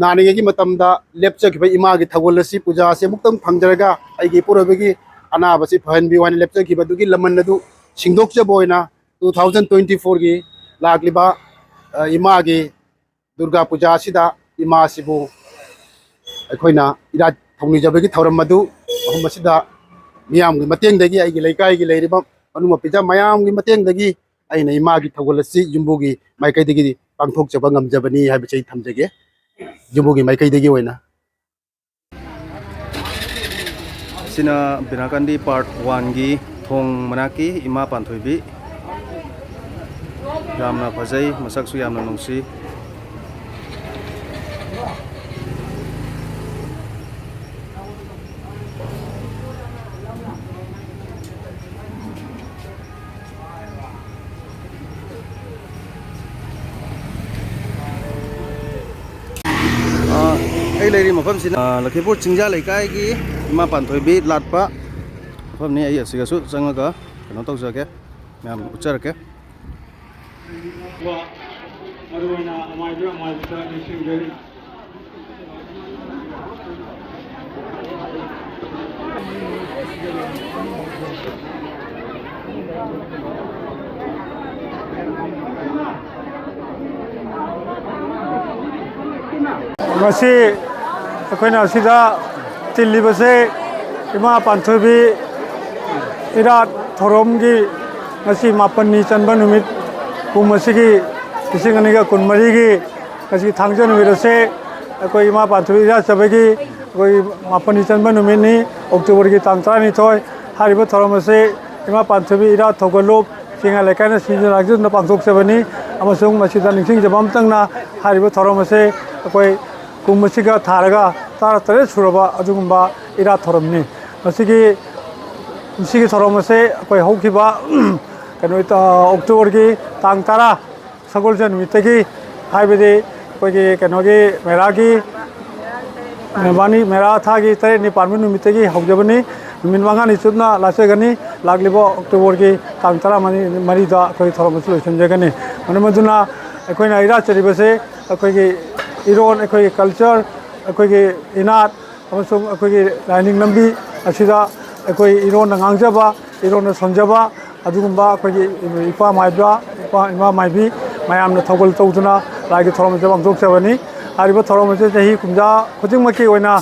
ꯅꯥꯔꯤꯉꯩꯒꯤ ꯃꯇꯝꯗ ꯂꯦꯞꯆꯈꯤꯕ ꯏꯃꯥꯒꯤ ꯊꯧꯒꯜ ꯑꯁꯤ, ꯄꯨꯖꯥ ꯑꯁꯤ ꯑꯃꯨꯛꯇꯪ ꯐꯪꯖꯔꯒ ꯑꯩꯒꯤ ꯏꯄꯨꯔꯣꯏꯕꯒꯤ ꯑꯅꯥꯕꯁꯤ ꯐꯍꯟꯕꯤꯌꯨ ꯍꯥꯏꯅ ꯂꯦꯞꯆꯈꯤꯕ ꯑꯗꯨꯒꯤ ꯂꯃꯟ ꯑꯗꯨ ꯁꯤꯡꯗꯣꯛꯆꯕ ꯑꯣꯏꯅ two thousand twenty fourꯒꯤ ꯂꯥꯛꯂꯤꯕ, ꯑ, ꯏꯃꯥꯒꯤ ꯗꯨꯔꯒꯥ ꯄꯨꯖꯥ ꯑꯁꯤꯗ ꯏꯃꯥꯁꯤꯕꯨ ꯑꯩꯈꯣꯏꯅ ꯏꯔꯥꯠ ꯊꯧꯅꯤꯖꯕꯒꯤ ꯊꯧꯔꯝ ꯑꯗꯨ ꯃꯐꯝ ꯑꯁꯤꯗ ꯃꯤꯌꯥꯝꯒꯤ ꯃꯇꯦꯡꯗꯒꯤ, ꯑꯩꯒꯤ ꯂꯩꯀꯥꯏꯒꯤ ꯂꯩꯔꯤꯕ ꯃꯅꯨꯡ ꯃꯄꯤꯖ ꯃꯌꯥꯝꯒꯤ ꯃꯇꯦꯡꯗꯒꯤ ꯑꯩꯅ ꯏꯃꯥꯒꯤ ꯊꯧꯒꯜ ꯑꯁꯤ ꯌꯨꯝꯕꯨꯒꯤ ꯃꯥꯏꯀꯩꯗꯒꯤꯗꯤ ꯄꯥꯡꯊꯣꯛꯆꯕ ꯉꯝꯖꯕꯅꯤ ꯍꯥꯏꯕꯁꯤ ꯑꯩ ꯊꯝꯖꯒꯦ, ꯌꯨꯝꯕꯨꯒꯤ ꯃꯥꯏꯀꯩꯗꯒꯤ ꯑꯣꯏꯅ꯫ ꯑꯁꯤꯅ ꯕꯤꯅꯥꯀꯥꯟꯗꯤ ꯄꯥꯔꯠ ꯋꯥꯟꯒꯤ ꯊꯣꯡ ꯃꯅꯥꯛꯀꯤ ꯏꯃꯥ ꯄꯥꯟꯊꯣꯏꯕꯤ꯫ ꯌꯥꯝꯅ ꯐꯖꯩ, ꯃꯁꯛꯁꯨ ꯌꯥꯝꯅ ꯅꯨꯡꯁꯤ꯫ ꯑꯥ, ꯑꯩ ꯂꯩꯔꯤ ꯃꯐꯝꯁꯤꯅ, ꯑꯥ, ꯂꯛꯈꯤꯄꯨꯔ ꯆꯤꯡꯖꯥ ꯂꯩꯀꯥꯏꯒꯤ ꯏꯃꯥ ꯄꯥꯟꯊꯣꯏꯕꯤ ꯂꯥꯠꯄ ꯃꯐꯝꯅꯤ꯫ ꯑꯩ ꯑꯁꯤꯒꯁꯨ ꯆꯪꯉꯒ ꯀꯩꯅꯣ ꯇꯧꯖꯔꯛꯀꯦ, ꯃꯌꯥꯝ ꯎꯠꯆꯔꯛꯀꯦ꯫ ꯃꯔꯨꯑꯣꯏꯅ ꯑꯃꯥꯏꯕ ꯑꯃꯥꯏꯕꯤꯗ ꯅꯤꯡꯁꯤꯡꯖꯔꯤ꯫ ꯉꯁꯤ ꯑꯩꯈꯣꯏꯅ ꯑꯁꯤꯗ ꯇꯤꯜꯂꯤꯕꯁꯦ ꯏꯃꯥ ꯄꯥꯟꯊꯣꯏꯕꯤ ꯏꯔꯥꯠ ꯊꯧꯔꯝꯒꯤ ꯉꯁꯤ ꯃꯥꯄꯟꯅꯤ ꯆꯟꯕ ꯅꯨꯃꯤꯠ, ꯀꯨꯝ ꯑꯁꯤꯒꯤ ꯂꯤꯁꯤꯡ ꯑꯅꯤꯒ ꯀꯨꯟꯃꯔꯤꯒꯤ ꯉꯁꯤ ꯊꯥꯡꯖ ꯅꯨꯃꯤꯠ ꯑꯁꯦ ꯑꯩꯈꯣꯏ ꯏꯃꯥ ꯄꯥꯟꯊꯣꯏꯕꯤ ꯏꯔꯥꯠꯆꯕꯒꯤ ꯑꯩꯈꯣꯏ ꯃꯥꯄꯟꯅꯤ ꯆꯟꯕ ꯅꯨꯃꯤꯠꯅꯤ, ꯑꯣꯛꯇꯣꯕꯔꯒꯤ ꯇꯥꯡ ꯇꯔꯥꯅꯤꯊꯣꯏ꯫ ꯍꯥꯏꯔꯤꯕ ꯊꯧꯔꯝ ꯑꯁꯤ ꯏꯃꯥ ꯄꯥꯟꯊꯣꯏꯕꯤ ꯏꯔꯥꯠ ꯊꯧꯒꯜꯂꯣꯟ ꯆꯤꯡꯌꯥ ꯂꯩꯀꯥꯏꯅ ꯁꯤꯟꯗꯨꯅ ꯂꯥꯡꯖꯤꯟꯗꯨꯅ ꯄꯥꯡꯊꯣꯛꯆꯕꯅꯤ꯫ ꯑꯃꯁꯨꯡ ꯃꯁꯤꯗ ꯅꯤꯡꯁꯤꯡꯖꯕ ꯑꯃꯇꯪꯅ, ꯍꯥꯏꯔꯤꯕ ꯊꯧꯔꯝ ꯑꯁꯤ ꯑꯩꯈꯣꯏ ꯀꯨꯝ ꯑꯁꯤꯒ ꯊꯥꯔꯒ ꯇꯔꯥꯇꯔꯦꯠ ꯁꯨꯔꯕ ꯑꯗꯨꯒꯨꯝꯕ ꯏꯔꯥꯠ ꯊꯧꯔꯝꯅꯤ꯫ ꯃꯁꯤꯒꯤ, ꯃꯁꯤꯒꯤ ꯊꯧꯔꯝ ꯑꯁꯤ ꯑꯩꯈꯣꯏ ꯍꯧꯈꯤꯕ ꯀꯩꯅꯣ, ꯑꯣꯛꯇꯣꯕꯔꯒꯤ ꯇꯥꯡ ꯇꯔꯥ, ꯁꯒꯣꯜꯁꯦꯟ ꯅꯨꯃꯤꯠꯇꯒꯤ, ꯍꯥꯏꯕꯗꯤ ꯑꯩꯈꯣꯏꯒꯤ ꯀꯩꯅꯣꯒꯤ ꯃꯦꯔꯥꯒꯤ ꯃꯦꯔꯥ ꯊꯥꯒꯤ ꯇꯔꯦꯠꯅꯤ ꯄꯥꯟꯕ ꯅꯨꯃꯤꯠꯇꯒꯤ ꯍꯧꯖꯕꯅꯤ꯫ ꯅꯨꯃꯤꯠ ꯃꯉꯥꯅꯤ ꯆꯨꯞꯅ ꯂꯥꯠꯆꯒꯅꯤ꯫ ꯂꯥꯛꯂꯤꯕ ꯑꯣꯛꯇꯣꯕꯔꯒꯤ ꯇꯥꯡ ꯇꯔꯥꯃꯔꯤ, ꯃꯔꯤꯗ ꯑꯩꯈꯣꯏ ꯊꯧꯔꯝ ꯑꯁꯤ ꯂꯣꯏꯁꯤꯟꯖꯒꯅꯤ꯫ ꯃꯔꯝ ꯑꯗꯨꯅ ꯑꯩꯈꯣꯏꯅ ꯏꯔꯥꯠꯆꯔꯤꯕꯁꯦ ꯑꯩꯈꯣꯏꯒꯤ ꯏꯔꯣꯟ, ꯑꯩꯈꯣꯏꯒꯤ ꯀꯜꯆꯔ, ꯑꯩꯈꯣꯏꯒꯤ ꯏꯅꯥꯠ ꯑꯃꯁꯨꯡ ꯑꯩꯈꯣꯏꯒꯤ ꯂꯥꯏꯅꯤꯡ ꯂꯝꯕꯤ ꯑꯁꯤꯗ ꯑꯩꯈꯣꯏ ꯏꯔꯣꯟꯅ ꯉꯥꯡꯖꯕ, ꯏꯔꯣꯟꯅ ꯁꯣꯟꯖꯕ, ꯑꯗꯨꯒꯨꯝꯕ ꯑꯩꯈꯣꯏꯒꯤ ꯏꯄꯥ ꯃꯥꯏꯕ, ꯏꯄꯥ ꯏꯃꯥ ꯃꯥꯏꯕꯤ ꯃꯌꯥꯝꯅ ꯊꯧꯒꯜ ꯇꯧꯗꯨꯅ ꯂꯥꯏꯒꯤ ꯊꯧꯔꯝ ꯑꯁꯤ ꯄꯥꯡꯊꯣꯛꯆꯕꯅꯤ꯫ ꯍꯥꯏꯔꯤꯕ ꯊꯧꯔꯝ ꯑꯁꯤ ꯆꯍꯤ ꯀꯨꯝꯖꯥ ꯈꯨꯗꯤꯡꯃꯛꯀꯤ ꯑꯣꯏꯅ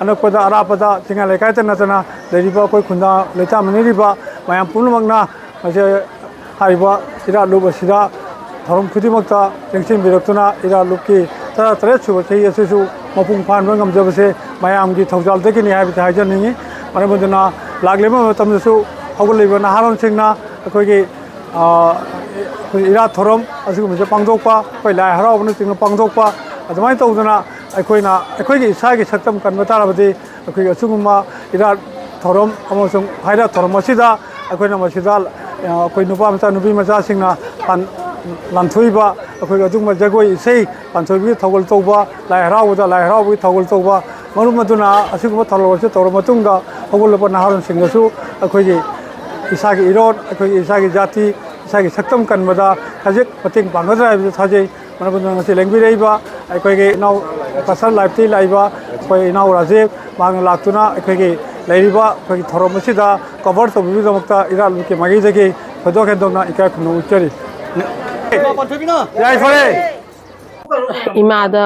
ꯑꯅꯛꯄꯗ ꯑꯔꯥꯞꯄꯗ ꯆꯤꯡꯌꯥ ꯂꯩꯀꯥꯏꯗ ꯅꯠꯇꯅ ꯂꯩꯔꯤꯕ ꯑꯩꯈꯣꯏ ꯈꯨꯟꯗꯥ ꯂꯩꯇꯥꯃꯤꯟꯅꯔꯤꯕ ꯃꯌꯥꯝ ꯄꯨꯝꯅꯃꯛꯅ ꯃꯁꯤ ꯍꯥꯏꯔꯤꯕ ꯏꯔꯥꯠꯂꯨꯞ ꯑꯁꯤꯗ ꯊꯧꯔꯝ ꯈꯨꯗꯤꯡꯃꯛꯇ ꯆꯪꯁꯤꯟꯕꯤꯔꯛꯇꯨꯅ ꯏꯔꯥꯠꯂꯨꯞꯀꯤ ꯇꯔꯥꯇꯔꯦꯠ ꯁꯨꯕ ꯆꯍꯤ ꯑꯁꯤꯁꯨ ꯃꯄꯨꯡ ꯐꯥꯍꯟꯕ ꯉꯝꯖꯕꯁꯦ ꯃꯌꯥꯝꯒꯤ ꯊꯧꯖꯥꯜꯗꯒꯤꯅꯤ ꯍꯥꯏꯕꯁꯤ ꯍꯥꯏꯖꯅꯤꯡꯉꯤ꯫ ꯃꯔꯝ ꯑꯗꯨꯅ ꯂꯥꯛꯂꯤꯕ ꯃꯇꯝꯗꯁꯨ ꯍꯧꯒꯠꯂꯛꯂꯤꯕ ꯅꯍꯥꯔꯣꯟꯁꯤꯡꯅ ꯑꯩꯈꯣꯏꯒꯤ, ꯑ, ꯑꯩꯈꯣꯏ ꯏꯔꯥꯠ ꯊꯧꯔꯝ ꯑꯁꯤꯒꯨꯝꯕꯁꯦ ꯄꯥꯡꯊꯣꯛꯄ, ꯑꯩꯈꯣꯏ ꯂꯥꯏ ꯍꯔꯥꯎꯕꯅꯆꯤꯡꯕ ꯄꯥꯡꯊꯣꯛꯄ, ꯑꯗꯨꯃꯥꯏꯅ ꯇꯧꯗꯅ ꯑꯩꯈꯣꯏꯅ ꯑꯩꯈꯣꯏꯒꯤ ꯏꯁꯥꯒꯤ ꯁꯛꯇꯝ ꯀꯟꯕ ꯇꯥꯔꯕꯗꯤ ꯑꯩꯈꯣꯏꯒꯤ ꯑꯁꯤꯒꯨꯝꯕ ꯏꯔꯥꯠ ꯊꯧꯔꯝ ꯑꯃꯁꯨꯡ ꯍꯩꯔꯥꯠ ꯊꯧꯔꯝ ꯑꯁꯤꯗ ꯑꯩꯈꯣꯏꯅ ꯃꯁꯤꯗ, ꯑ, ꯑꯩꯈꯣꯏ ꯅꯨꯄꯥ ꯃꯆꯥ, ꯅꯨꯄꯤ ꯃꯆꯥꯁꯤꯡꯅ ꯄꯥꯟ-, ꯂꯥꯟꯊꯣꯛꯏꯕ ꯑꯩꯈꯣꯏꯒꯤ ꯑꯗꯨꯒꯨꯝꯕ ꯖꯒꯣꯏ ꯏꯁꯩ ꯄꯥꯟꯊꯣꯏꯕꯤꯒꯤ ꯊꯧꯒꯜ ꯇꯧꯕ, ꯂꯥꯏ ꯍꯔꯥꯎꯕꯗ ꯂꯥꯏ ꯍꯔꯥꯎꯕꯒꯤ ꯊꯧꯒꯜ ꯇꯧꯕ, ꯃꯔꯝ ꯑꯗꯨꯅ ꯑꯁꯤꯒꯨꯝꯕ ꯊꯧꯔꯝ ꯑꯁꯤ ꯇꯧꯔꯕ ꯃꯇꯨꯡꯗ ꯍꯧꯒꯠꯂꯛꯄ ꯅꯍꯥꯔꯣꯜꯁꯤꯡꯗꯁꯨ ꯑꯩꯈꯣꯏꯒꯤ ꯏꯁꯥꯒꯤ ꯏꯔꯣꯟ, ꯑꯩꯈꯣꯏꯒꯤ ꯏꯁꯥꯒꯤ ꯖꯥꯇꯤ, ꯏꯁꯥꯒꯤ ꯁꯛꯇꯝ ꯀꯟꯕꯗ ꯈꯖꯤꯛ ꯃꯇꯦꯡ ꯄꯥꯡꯒꯗ꯭ꯔꯥ ꯍꯥꯏꯕꯗꯨ ꯊꯥꯖꯩ꯫ ꯃꯔꯝ ꯑꯗꯨꯅ ꯉꯁꯤ ꯂꯦꯡꯕꯤꯔꯛꯏꯕ ꯑꯩꯈꯣꯏꯒꯤ ꯏꯅꯥꯎ ꯀꯁꯥꯔ ꯂꯥꯏꯐꯇꯒꯤ ꯂꯥꯛꯏꯕ ꯑꯩꯈꯣꯏ ꯏꯅꯥꯎ ꯔꯥꯖꯦꯕ, ꯃꯍꯥꯛꯅ ꯂꯥꯛꯇꯨꯅ ꯑꯩꯈꯣꯏꯒꯤ ꯂꯩꯔꯤꯕ ꯑꯩꯈꯣꯏꯒꯤ ꯊꯧꯔꯝ ꯑꯁꯤꯗ ꯀꯣꯚꯔ ꯇꯧꯕꯤꯕꯒꯤꯗꯃꯛꯇ ꯏꯔꯥꯠꯂꯨꯀꯦ ꯃꯥꯏꯀꯩꯗꯒꯤ ꯊꯣꯏꯗꯣꯛ ꯍꯦꯟꯗꯣꯛꯅ ꯏꯀꯥꯏ ꯈꯨꯝꯅꯕ ꯎꯠꯆꯔꯤ꯫ ꯌꯥꯏꯐꯔꯦ꯫ ꯏꯃꯥꯗ,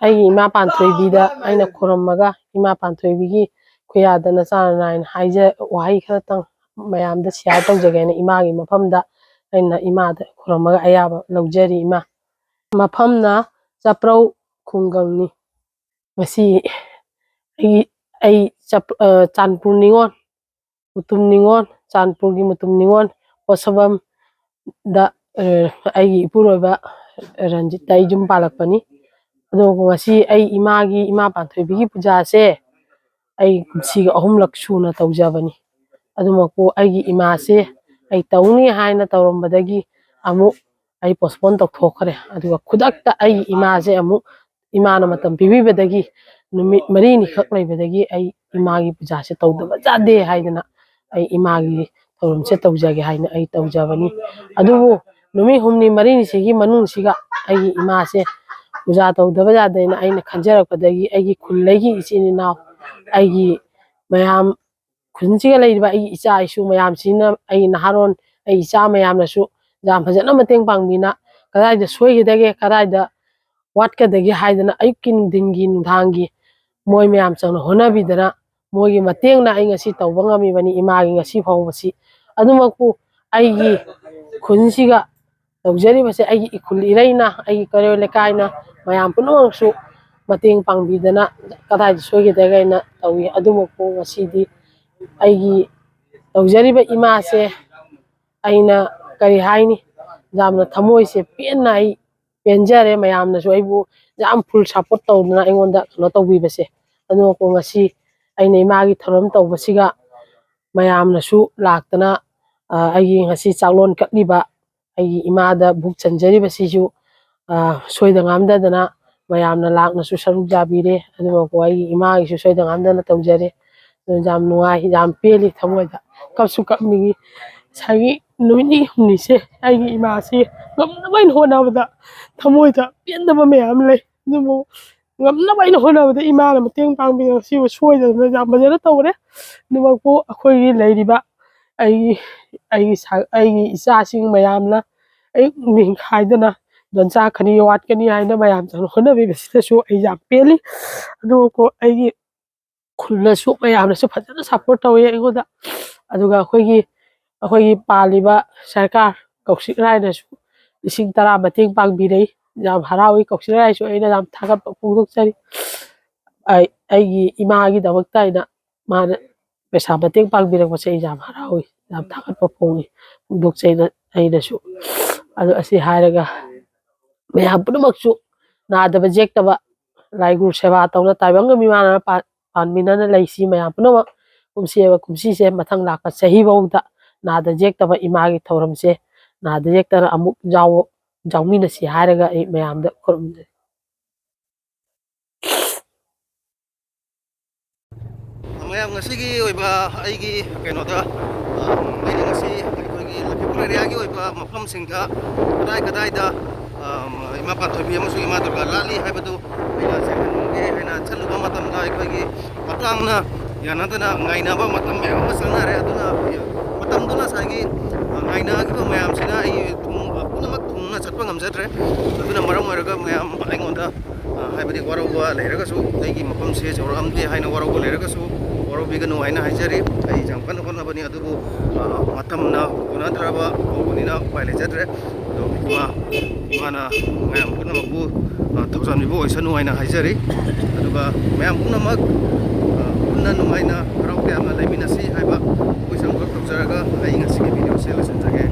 ꯑꯩꯒꯤ ꯏꯃꯥ ꯄꯥꯟꯊꯣꯏꯕꯤꯗ ꯑꯩꯅ ꯈꯨꯔꯨꯝꯃꯒ, ꯏꯃꯥ ꯄꯥꯟꯊꯣꯏꯕꯤꯒꯤ ꯈꯨꯌꯥꯗ ꯅꯆꯥ ꯅꯅꯥꯏꯅ ꯍꯥꯏꯖ-, ꯋꯥꯍꯩ ꯈꯔꯇꯪ ꯃꯌꯥꯝꯗ ꯁꯤꯌꯥꯔ ꯇꯧꯖꯒꯦꯅ ꯏꯃꯥꯒꯤ ꯃꯐꯝꯗ ꯑꯩꯅ ꯏꯃꯥꯗ ꯈꯨꯔꯨꯝꯃꯒ ꯑꯌꯥꯕ ꯂꯧꯖꯔꯤ ꯏꯃꯥ꯫ ꯃꯐꯝꯅ ꯆꯥꯄ꯭ꯔꯧ ꯈꯨꯡꯒꯪꯅꯤ꯫ ꯉꯁꯤ ꯑꯩ, ꯑꯩ ꯆꯞ-, ꯑ, ꯆꯥꯟꯄꯨꯔ ꯅꯤꯉꯣꯜ, ꯃꯨꯇꯨꯝ ꯅꯤꯉꯣꯜ, ꯆꯥꯟꯄꯨꯔꯒꯤ ꯃꯨꯇꯨꯝ ꯅꯤꯉꯣꯜ ꯄꯣꯠꯁꯕꯝꯗ, ꯑ, ꯑꯩꯒꯤ ꯏꯄꯨꯔꯣꯏꯕ ꯔꯟꯖꯤꯠꯇ ꯑꯩ ꯌꯨꯝ ꯄꯥꯜꯂꯛꯄꯅꯤ꯫ ꯑꯗꯨꯕꯨ ꯉꯁꯤ ꯑꯩ ꯏꯃꯥꯒꯤ, ꯏꯃꯥ ꯄꯥꯟꯊꯣꯏꯕꯤꯒꯤ ꯄꯨꯖꯥꯁꯦ ꯑꯩ ꯀꯨꯝꯁꯤꯒ ꯑꯍꯨꯝꯂꯛ ꯁꯨꯅ ꯇꯧꯖꯕꯅꯤ꯫ ꯑꯗꯨꯃꯛꯄꯨ ꯑꯩꯒꯤ ꯏꯃꯥꯁꯦ ꯑꯩ ꯇꯧꯅꯤ ꯍꯥꯏꯅ ꯇꯧꯔꯝꯕꯗꯒꯤ ꯑꯃꯨꯛ ꯑꯩ ꯄꯣꯁꯄꯣꯟ ꯇꯧꯊꯣꯛꯈ꯭ꯔꯦ꯫ ꯑꯗꯨꯒ ꯈꯨꯗꯛꯇ ꯑꯩꯒꯤ ꯏꯃꯥꯁꯦ ꯑꯃꯨꯛ ꯏꯃꯥꯅ ꯃꯇꯝ ꯄꯤꯕꯤꯕꯗꯒꯤ ꯅꯨꯃꯤꯠ ꯃꯔꯤꯅꯤꯈꯛ ꯂꯩꯕꯗꯒꯤ ꯑꯩ ꯏꯃꯥꯒꯤ ꯄꯨꯖꯥꯁꯦ ꯇꯧꯗꯕ ꯌꯥꯗꯦ ꯍꯥꯏꯗꯅ ꯑꯩ ꯏꯃꯥꯒꯤ ꯊꯧꯔꯝꯁꯦ ꯇꯧꯖꯒꯦ ꯍꯥꯏꯅ ꯑꯩ ꯇꯧꯖꯕꯅꯤ꯫ ꯑꯗꯨꯕꯨ ꯅꯨꯃꯤꯠ ꯍꯨꯝꯅꯤ ꯃꯔꯤꯅꯤꯁꯤꯒꯤ ꯃꯅꯨꯡꯁꯤꯒ ꯑꯩꯒꯤ ꯏꯃꯥꯁꯦ ꯄꯨꯖꯥ ꯇꯧꯗꯕ ꯌꯥꯗꯦꯅ ꯑꯩꯅ ꯈꯟꯖꯔꯛꯄꯗꯒꯤ ꯑꯩꯒꯤ ꯈꯨꯜꯂꯩꯒꯤ ꯏꯆꯤꯟ ꯏꯅꯥꯎ, ꯑꯩꯒꯤ ꯃꯌꯥꯝ ꯈꯨꯟꯁꯤꯒ ꯂꯩꯔꯤꯕ ꯑꯩꯒꯤ ꯏꯆꯥ ꯏꯁꯨ ꯃꯌꯥꯝꯁꯤꯅ, ꯑꯩꯒꯤ ꯅꯍꯥꯔꯣꯟ, ꯑꯩꯒꯤ ꯏꯆꯥ ꯃꯌꯥꯝꯅꯁꯨ ꯌꯥꯝ ꯐꯖꯅ ꯃꯇꯦꯡ ꯄꯥꯡꯕꯤꯅ, ꯀꯗꯥꯏꯗ ꯁꯣꯏꯒꯗꯒꯦ, ꯀꯗꯥꯏꯗ ꯋꯥꯠꯀꯗꯒꯦ ꯍꯥꯏꯗꯅ ꯑꯌꯨꯛꯀꯤ, ꯅꯨꯡꯊꯤꯟꯒꯤ, ꯅꯨꯡꯗꯥꯡꯒꯤ ꯃꯣꯏ ꯃꯌꯥꯝ ꯆꯪꯅ ꯍꯣꯠꯅꯕꯤꯗꯅ ꯃꯣꯏꯒꯤ ꯃꯇꯦꯡꯅ ꯑꯩ ꯉꯁꯤ ꯇꯧꯕ ꯉꯝꯃꯤꯕꯅꯤ, ꯏꯃꯥꯒꯤ ꯉꯁꯤ ꯐꯥꯎꯕꯁꯤ꯫ ꯑꯗꯨꯃꯛꯄꯨ ꯑꯩꯒꯤ ꯈꯨꯟꯁꯤꯒ ꯇꯧꯖꯔꯤꯕꯁꯦ ꯑꯩꯒꯤ ꯏꯈꯨꯜ ꯏꯔꯩꯅ, ꯑꯩꯒꯤ ꯀꯩꯔꯣꯏ ꯂꯩꯀꯥꯏꯅ ꯃꯌꯥꯝ ꯄꯨꯝꯅꯃꯛꯁꯨ ꯃꯇꯦꯡ ꯄꯥꯡꯕꯤꯗꯅ ꯀꯗꯥꯏꯗ ꯁꯣꯏꯒꯗꯒꯦꯅ ꯇꯧꯏ꯫ ꯑꯗꯨꯃꯛꯄꯨ ꯉꯁꯤꯗꯤ ꯑꯩꯒꯤ ꯇꯧꯖꯔꯤꯕ ꯏꯃꯥꯁꯦ ꯑꯩꯅ ꯀꯔꯤ ꯍꯥꯏꯅꯤ, ꯌꯥꯝꯅ ꯊꯃꯣꯏꯁꯦ ꯄꯦꯟꯅ ꯑꯩ ꯄꯦꯟꯖꯔꯦ꯫ ꯃꯌꯥꯝꯅꯁꯨ ꯑꯩꯕꯨ ꯌꯥꯝ ꯐꯨꯜ ꯁꯞꯄꯣꯔꯠ ꯇꯧꯗꯅ ꯑꯩꯉꯣꯟꯗ ꯀꯩꯅꯣ ꯇꯧꯕꯤꯕꯁꯦ꯫ ꯑꯗꯨꯃꯛꯄꯨ ꯉꯁꯤ ꯑꯩꯅ ꯏꯃꯥꯒꯤ ꯊꯧꯔꯝ ꯇꯧꯕꯁꯤꯒ ꯃꯌꯥꯝꯅꯁꯨ ꯂꯥꯛꯇꯅ, ꯑ, ꯑꯩꯒꯤ ꯉꯁꯤ ꯆꯥꯛꯂꯣꯟ ꯀꯠꯂꯤꯕ ꯑꯩꯒꯤ ꯏꯃꯥꯗ ꯕꯨꯛ ꯆꯟꯖꯔꯤꯕꯁꯤꯁꯨ, ꯑ, ꯁꯣꯏꯗ ꯉꯥꯝꯗꯗꯅ ꯃꯌꯥꯝꯅ ꯂꯥꯛꯅꯁꯨ ꯁꯔꯨꯛ ꯌꯥꯕꯤꯔꯦ꯫ ꯑꯗꯨꯃꯛꯄꯨ ꯑꯩꯒꯤ ꯏꯃꯥꯒꯤꯁꯨ ꯁꯣꯏꯗ ꯉꯥꯝꯗꯅ ꯇꯧꯖꯔꯦ꯫ ꯑꯗꯨ ꯌꯥꯝ ꯅꯨꯡꯉꯥꯏ, ꯌꯥꯝ ꯄꯦꯜꯂꯤ ꯊꯃꯣꯏꯗ꯫ ꯀꯞꯁꯨ ꯀꯞꯅꯤꯡꯉꯤ꯫ ꯉꯁꯥꯏꯒꯤ ꯅꯨꯃꯤꯠ ꯅꯤꯅꯤ ꯍꯨꯝꯅꯤꯁꯦ ꯑꯩꯒꯤ ꯏꯃꯥꯁꯤ ꯉꯝꯅꯕ ꯑꯩꯅ ꯍꯣꯠꯅꯕꯗ ꯊꯃꯣꯏꯗ ꯄꯦꯟꯗꯕ ꯃꯌꯥꯝ ꯂꯩ꯫ ꯑꯗꯨꯕꯨ ꯉꯝꯅꯕ ꯑꯩꯅ ꯍꯣꯠꯅꯕꯗ ꯏꯃꯥꯅ ꯃꯇꯦꯡ ꯄꯥꯡꯕꯤꯗꯅ ꯁꯤꯕꯨ ꯁꯣꯏꯗꯅ ꯌꯥꯝ ꯐꯖꯅ ꯇꯧꯔꯦ꯫ ꯑꯗꯨꯃꯛꯄꯨ ꯑꯩꯈꯣꯏꯒꯤ ꯂꯩꯔꯤꯕ ꯑꯩꯒꯤ, ꯑꯩꯒꯤ ꯁꯥ-, ꯑꯩꯒꯤ ꯏꯆꯥꯁꯤꯡ ꯃꯌꯥꯝꯅ ꯑꯌꯨꯛ ꯅꯨꯡꯊꯤꯟ ꯈꯥꯏꯗꯅ ꯗꯣꯟꯆꯥ ꯈꯅꯤ ꯋꯥꯠꯀꯅꯤ ꯍꯥꯏꯅ ꯃꯌꯥꯝ ꯆꯪ ꯍꯣꯠꯅꯕꯤꯕꯁꯤꯗꯁꯨ ꯑꯩ ꯌꯥꯝ ꯄꯦꯜꯂꯤ꯫ ꯑꯗꯨꯒ ꯑꯩꯒꯤ ꯈꯨꯜꯅꯁꯨ ꯃꯌꯥꯝꯅꯁꯨ ꯐꯖꯅ support ꯇꯧꯋꯤ ꯑꯩꯉꯣꯟꯗ꯫ ꯑꯗꯨꯒ ꯑꯩꯈꯣꯏꯒꯤ, ꯑꯩꯈꯣꯏꯒꯤ ꯄꯥꯜꯂꯤꯕ ꯁꯔꯀꯥꯔ ꯀꯧꯁꯤꯛ ꯔꯥꯏꯅꯁꯨ ꯂꯤꯁꯤꯡ ꯇꯔꯥ ꯃꯇꯦꯡ ꯄꯥꯡꯕꯤꯔꯛꯏ꯫ ꯌꯥꯝ ꯍꯔꯥꯎꯏ꯫ ꯀꯧꯁꯤꯛ ꯔꯥꯏꯁꯨ ꯑꯩꯅ ꯌꯥꯝ ꯊꯥꯒꯠꯄ ꯐꯣꯡꯗꯣꯛꯆꯔꯤ꯫ ꯑꯩ, ꯑꯩꯒꯤ ꯏꯃꯥꯒꯤꯗꯃꯛꯇ ꯑꯩꯅ ꯃꯥꯅ ꯄꯩꯁꯥ ꯃꯇꯦꯡ ꯄꯥꯡꯕꯤꯔꯛꯄꯁꯦ ꯑꯩ ꯌꯥꯝ ꯍꯔꯥꯎꯏ, ꯌꯥꯝ ꯊꯥꯒꯠꯄ ꯐꯣꯡꯉꯤ, ꯐꯣꯡꯗꯣꯛꯆꯩꯅ ꯑꯩꯅꯁꯨ꯫ ꯑꯗꯨ ꯑꯁꯤ ꯍꯥꯏꯔꯒ ꯃꯌꯥꯝ ꯄꯨꯝꯅꯃꯛꯁꯨ ꯅꯥꯗꯕ ꯌꯦꯛꯇꯕ ꯂꯥꯏ ꯒꯨꯔꯨ ꯁꯦꯕꯥ ꯇꯧꯅ ꯇꯥꯏꯕꯪꯒ ꯃꯤꯃꯥꯟꯅꯅ ꯄꯥ-, ꯄꯥꯟꯃꯤꯟꯅꯅ ꯂꯩꯁꯤ ꯃꯌꯥꯝ ꯄꯨꯝꯅꯃꯛ꯫ ꯀꯨꯝꯁꯤ ꯍꯥꯏꯕ ꯀꯨꯝꯁꯤꯁꯦ ꯃꯊꯪ ꯂꯥꯛꯄ ꯆꯍꯤꯐꯥꯎꯗ ꯅꯥꯗ ꯌꯦꯛꯇꯕ ꯏꯃꯥꯒꯤ ꯊꯧꯔꯝꯁꯦ ꯅꯥꯗ ꯌꯦꯛꯇꯅ ꯑꯃꯨꯛ ꯌꯥꯎ-, ꯌꯥꯎꯃꯤꯟꯅꯁꯤ ꯍꯥꯏꯔꯒ ꯑꯩ ꯃꯌꯥꯝꯗ ꯈꯨꯔꯨꯝꯖꯔꯤ꯫ ꯃꯌꯥꯝ, ꯉꯁꯤꯒꯤ ꯑꯣꯏꯕ ꯑꯩꯒꯤ ꯀꯩꯅꯣꯗ, ꯑ, ꯑꯩꯅ ꯉꯁꯤ ꯑꯩꯈꯣꯏꯒꯤ ꯂꯛꯈꯤꯄꯨꯔ ꯑꯦꯔꯤꯌꯥꯒꯤ ꯑꯣꯏꯕ ꯃꯐꯝꯁꯤꯡꯗ ꯀꯗꯥꯏ ꯀꯗꯥꯏꯗ, ꯑ, ꯏꯃꯥ ꯄꯥꯟꯊꯣꯏꯕꯤ ꯑꯃꯁꯨꯡ ꯏꯃꯥ ꯗꯨꯔꯒꯥ ꯂꯥꯠꯂꯤ ꯍꯥꯏꯕꯗꯨ ꯑꯩꯅ ꯆꯦꯟꯍꯟꯒꯦ ꯍꯥꯏꯅ ꯆꯠꯂꯨꯕ ꯃꯇꯝꯗ ꯑꯩꯈꯣꯏꯒꯤ ꯃꯇꯥꯡꯅ ꯌꯥꯅꯗꯅ ꯉꯥꯏꯅꯕ ꯃꯇꯝ ꯃꯌꯥꯝ ꯑꯃ ꯆꯪꯅꯔꯦ꯫ ꯑꯗꯨꯅ ꯃꯇꯝꯗꯨꯅ ꯉꯁꯥꯏꯒꯤ, ꯑ, ꯉꯥꯏꯅꯈꯤꯕ ꯃꯌꯥꯝꯁꯤꯅ ꯑꯩ ꯊꯨꯡ-, ꯑ, ꯄꯨꯝꯅꯃꯛ ꯊꯨꯡꯅ ꯆꯠꯄ ꯉꯝꯖꯗ꯭ꯔꯦ꯫ ꯑꯗꯨꯅ ꯃꯔꯝ ꯑꯣꯏꯔꯒ ꯃꯌꯥꯝ ꯑꯩꯉꯣꯟꯗ ꯑ, ꯍꯥꯏꯕꯗꯤ ꯋꯥꯔꯧꯕ ꯂꯩꯔꯒꯁꯨ, ꯑꯩꯒꯤ ꯃꯐꯝꯁꯦ ꯆꯥꯎꯔꯛꯑꯝꯗꯦ ꯍꯥꯏꯅ ꯋꯥꯔꯧꯕ ꯂꯩꯔꯒꯁꯨ ꯋꯥꯔꯧꯕꯤꯒꯅꯨ ꯍꯥꯏꯅ ꯍꯥꯏꯖꯔꯤ꯫ ꯑꯩ ꯌꯥꯝ ꯀꯟꯅ ꯍꯣꯠꯅꯕꯅꯤ, ꯑꯗꯨꯕꯨ, ꯑ, ꯃꯇꯝꯅ ꯀꯣꯟꯅꯗ꯭ꯔꯕ ꯀꯧꯕꯅꯤꯅ ꯎꯄꯥꯏ ꯂꯩꯖꯗ꯭ꯔꯦ꯫ ꯑꯗꯣ ꯏꯃꯥ, ꯏꯃꯥꯅ ꯃꯌꯥꯝ ꯄꯨꯝꯅꯃꯛꯄꯨ, ꯑ, ꯊꯧꯖꯥꯟꯕꯤꯕ ꯑꯣꯏꯁꯅꯨ ꯍꯥꯏꯅ ꯍꯥꯏꯖꯔꯤ꯫ ꯑꯗꯨꯒ ꯃꯌꯥꯝ ꯄꯨꯝꯅꯃꯛ, ꯑ, ꯄꯨꯟꯅ ꯅꯨꯡꯉꯥꯏꯅ ꯍꯔꯥꯎ ꯇꯌꯥꯝꯅ ꯂꯩꯃꯤꯟꯅꯁꯤ ꯍꯥꯏꯕ ꯑꯩꯈꯣꯏ ꯁꯪꯒ ꯇꯧꯖꯔꯒ ꯑꯩ ꯉꯁꯤꯒꯤ ꯚꯤꯗꯤꯑꯣꯁꯦ ꯂꯣꯏꯁꯤꯟꯖꯒꯦ꯫